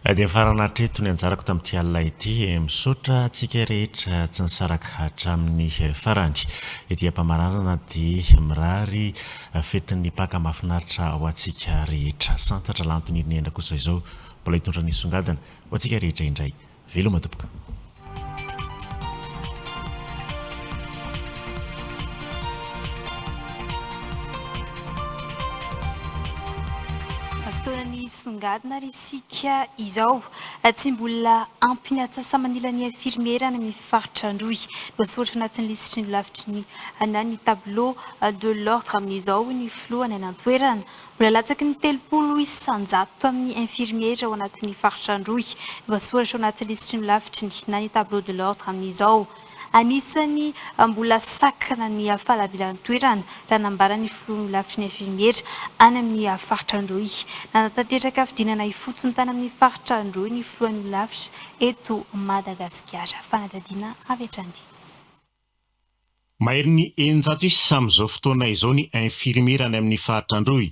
Dia nifarana hatreto ny anjarako tamin'ity alina ity. Misaotra antsika rehetra tsy nisaraka hatramin'ny farany. Ety am-pamaranana dia mirary fetin'ny Paka mahafinaritra ho antsika rehetra. Santatra Lanto Niriniaina kosa izao mbola hitondra ny songadina ho antsika rehetra indray. Veloma tompoko. Fotoanan'ny songadina ary isika izao. Tsy mbola ampy ny atsasa-manilan'ny infirmiera any amin'ny faritra Androy. Voasoratra anatin'ny lisitry ny holafitry ny na ny tableau de l'ordre amin'izao ny filohany any an-toerana. Mbola latsaky ny 30 isanjato amin'ny infirmiera ao anatin'ny faritra Androy no voasoratra ao anaty lisitry ny holafitry ny na ny tableau de l'ordre amin'izao. Anisan'ny mbola sakana ny fahalaviran-toerana, raha nambaran'ny filohan'ny holafitry ny infirmiera any amin'ny faritra Androy. Nanatanteraka fidinana ifotony tany amin'ny faritra Androy ny filohan'ny holafitra eto Madagasikara. Fanadihadiana avy hatrany. Maherin'ny 600 isa amin'izao fotoana izao ny infirmiera any amin'ny faritra Androy.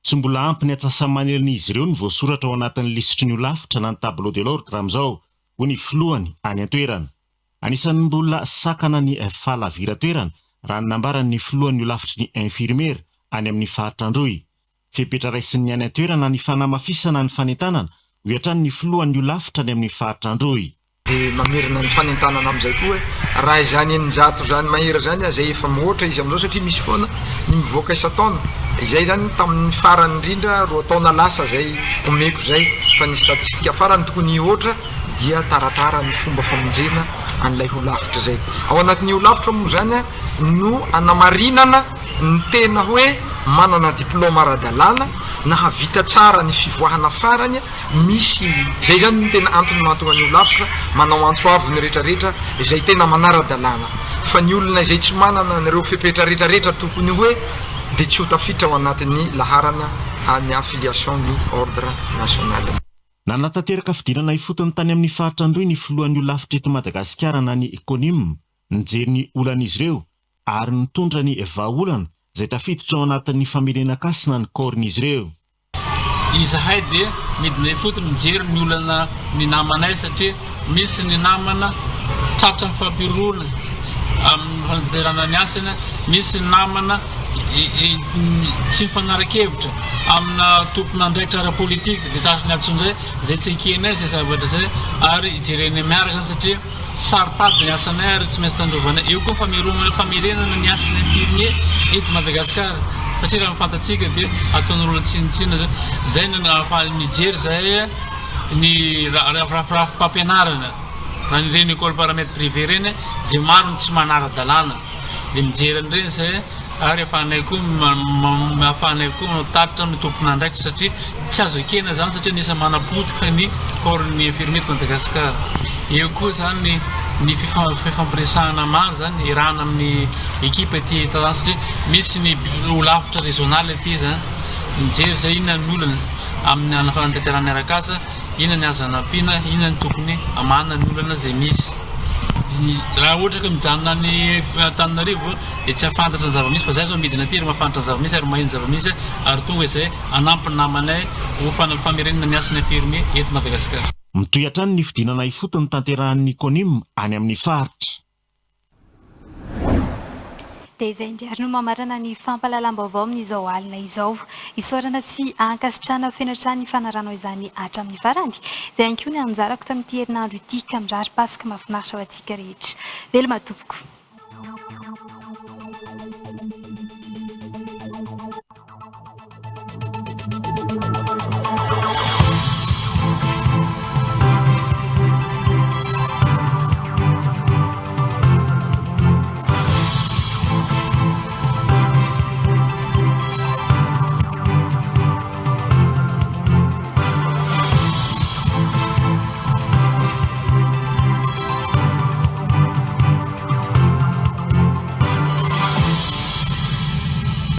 Tsy mbola ampy ny atsasa-manelin'izy ireo ny voasoratra ao anatin'ny lisitry ny holafitra na ny tableau de l'ordre amin'izao, hoy ny filohany any an-toerana. Anisan'ny mbola sakana ny fahalaviran-toerana, raha ny nambaran'ny filohan'ny holafitry ny infirmiera any amin'ny faritra Androy. Fepetra raisin'ny any an-toerana ny fanamafisana ny fanentanana, hoy hatrany ny filohan'ny holafitra any amin'ny faritra Androy. Dia mamerina ny fanentanana amin'izay koa hoe raha izany 600 izany mahery izany aza efa mihoatra izy amin'izao satria misy foana ny mivoaka isan-taona. Izay izany tamin'ny farany indrindra roa taona lasa izay omeko izay fa ny statistika farany tokony hihoatra dia taratara ny fomba famonjena an'ilay holafitra izay. Ao anatin'ny holafitra moa izany no anamarinana ny tena hoe manana diplaoma ara-dalàna, nahavita tsara ny fivoahana farany, Misy, izay izany no tena antony mahatonga ny holafitra manao antso avo ny rehetra rehetra izay tena manara-dalàna fa ny olona izay tsy manana an'ireo fepetra rehetra rehetra tokony hoe dia tsy ho tafiditra ao anatin'ny laharana an'ny affiliation ny Ordre national. Nanatanteraka fidinana ifotony tany amin'ny faritra Androy ny filohan'ny holafitra eto Madagasikara na ny Conim, nijery ny olan'izy ireo ary nitondra ny vahaolana izay tafiditra ao anatin'ny famerenan-kasina ny corps-n'izy ireo. Izahay dia midina ifotony mijery ny olana ny namanay satria misy ny namana tratran'ny fampirona amin'ny fanatanterahana ny asany, misy ny namana tsy mifanara-kevitra amina tompon'andraikitra ara-politika dia tratran'ny antsonjay, izay tsy ekenay izay zavatra izay ary jerenay miaraka izany satria Saro-pady ny asanay ary tsy maintsy tandrovanay. Eo koa ny fameromana famerenana ny hasin'ny infirmier eto Madagasikara satria raha ny fantatsika dia ataon'olona tsinontsinona zay. Zay no nahafahany mijery zahay ny rafi-pampianarana na ireny école paramètre privé ireny izay maro ny tsy manara-dalàna dia mijery an'ireny zahay ary ahafahanay koa ahafahanay koa manao tatitra amin'ny tompon'andraikitra satria tsy azo ekena izany satria anisan'ny manapotika ny corps ny infirmier eto Madagasikara. Eo koa izany ny ny fifampiresahana maro izany iarahana amin'ny ekipa ety Antanàna satria misy ny holafitra régional ety izany mijery izay inona ny olana amin'ny fanatanterahana ny arak'asa, inona ny azo anampiana, inona ny tokony hamahana ny olana izay misy. Raha ohatra ka mijanona any Antananarivo dia tsy hahafantatra ny zava-misy fa zahay zao midina aty ary mahafantatra ny zava-misy ary maheno ny zava-misy ary tonga izay hanampy ny namanay ho famerenana ny hasin'ny infirmier eto Madagasikara. Mitohy hatrany ny fidinana ifotony tanterahan'ny Conim any amin'ny faritra. Dia izay indray ary no mamarana ny fampahalalam-baovao amin'izao alina izao. Isaorana sy ankasitrahana feno hatrany ny fanaranao izany hatramin'ny farany. Izay ihany koa ny anjarako tamin'ity herinandro ity ka mirary Paska mahafinaritra ho antsika rehetra. Veloma tompoko.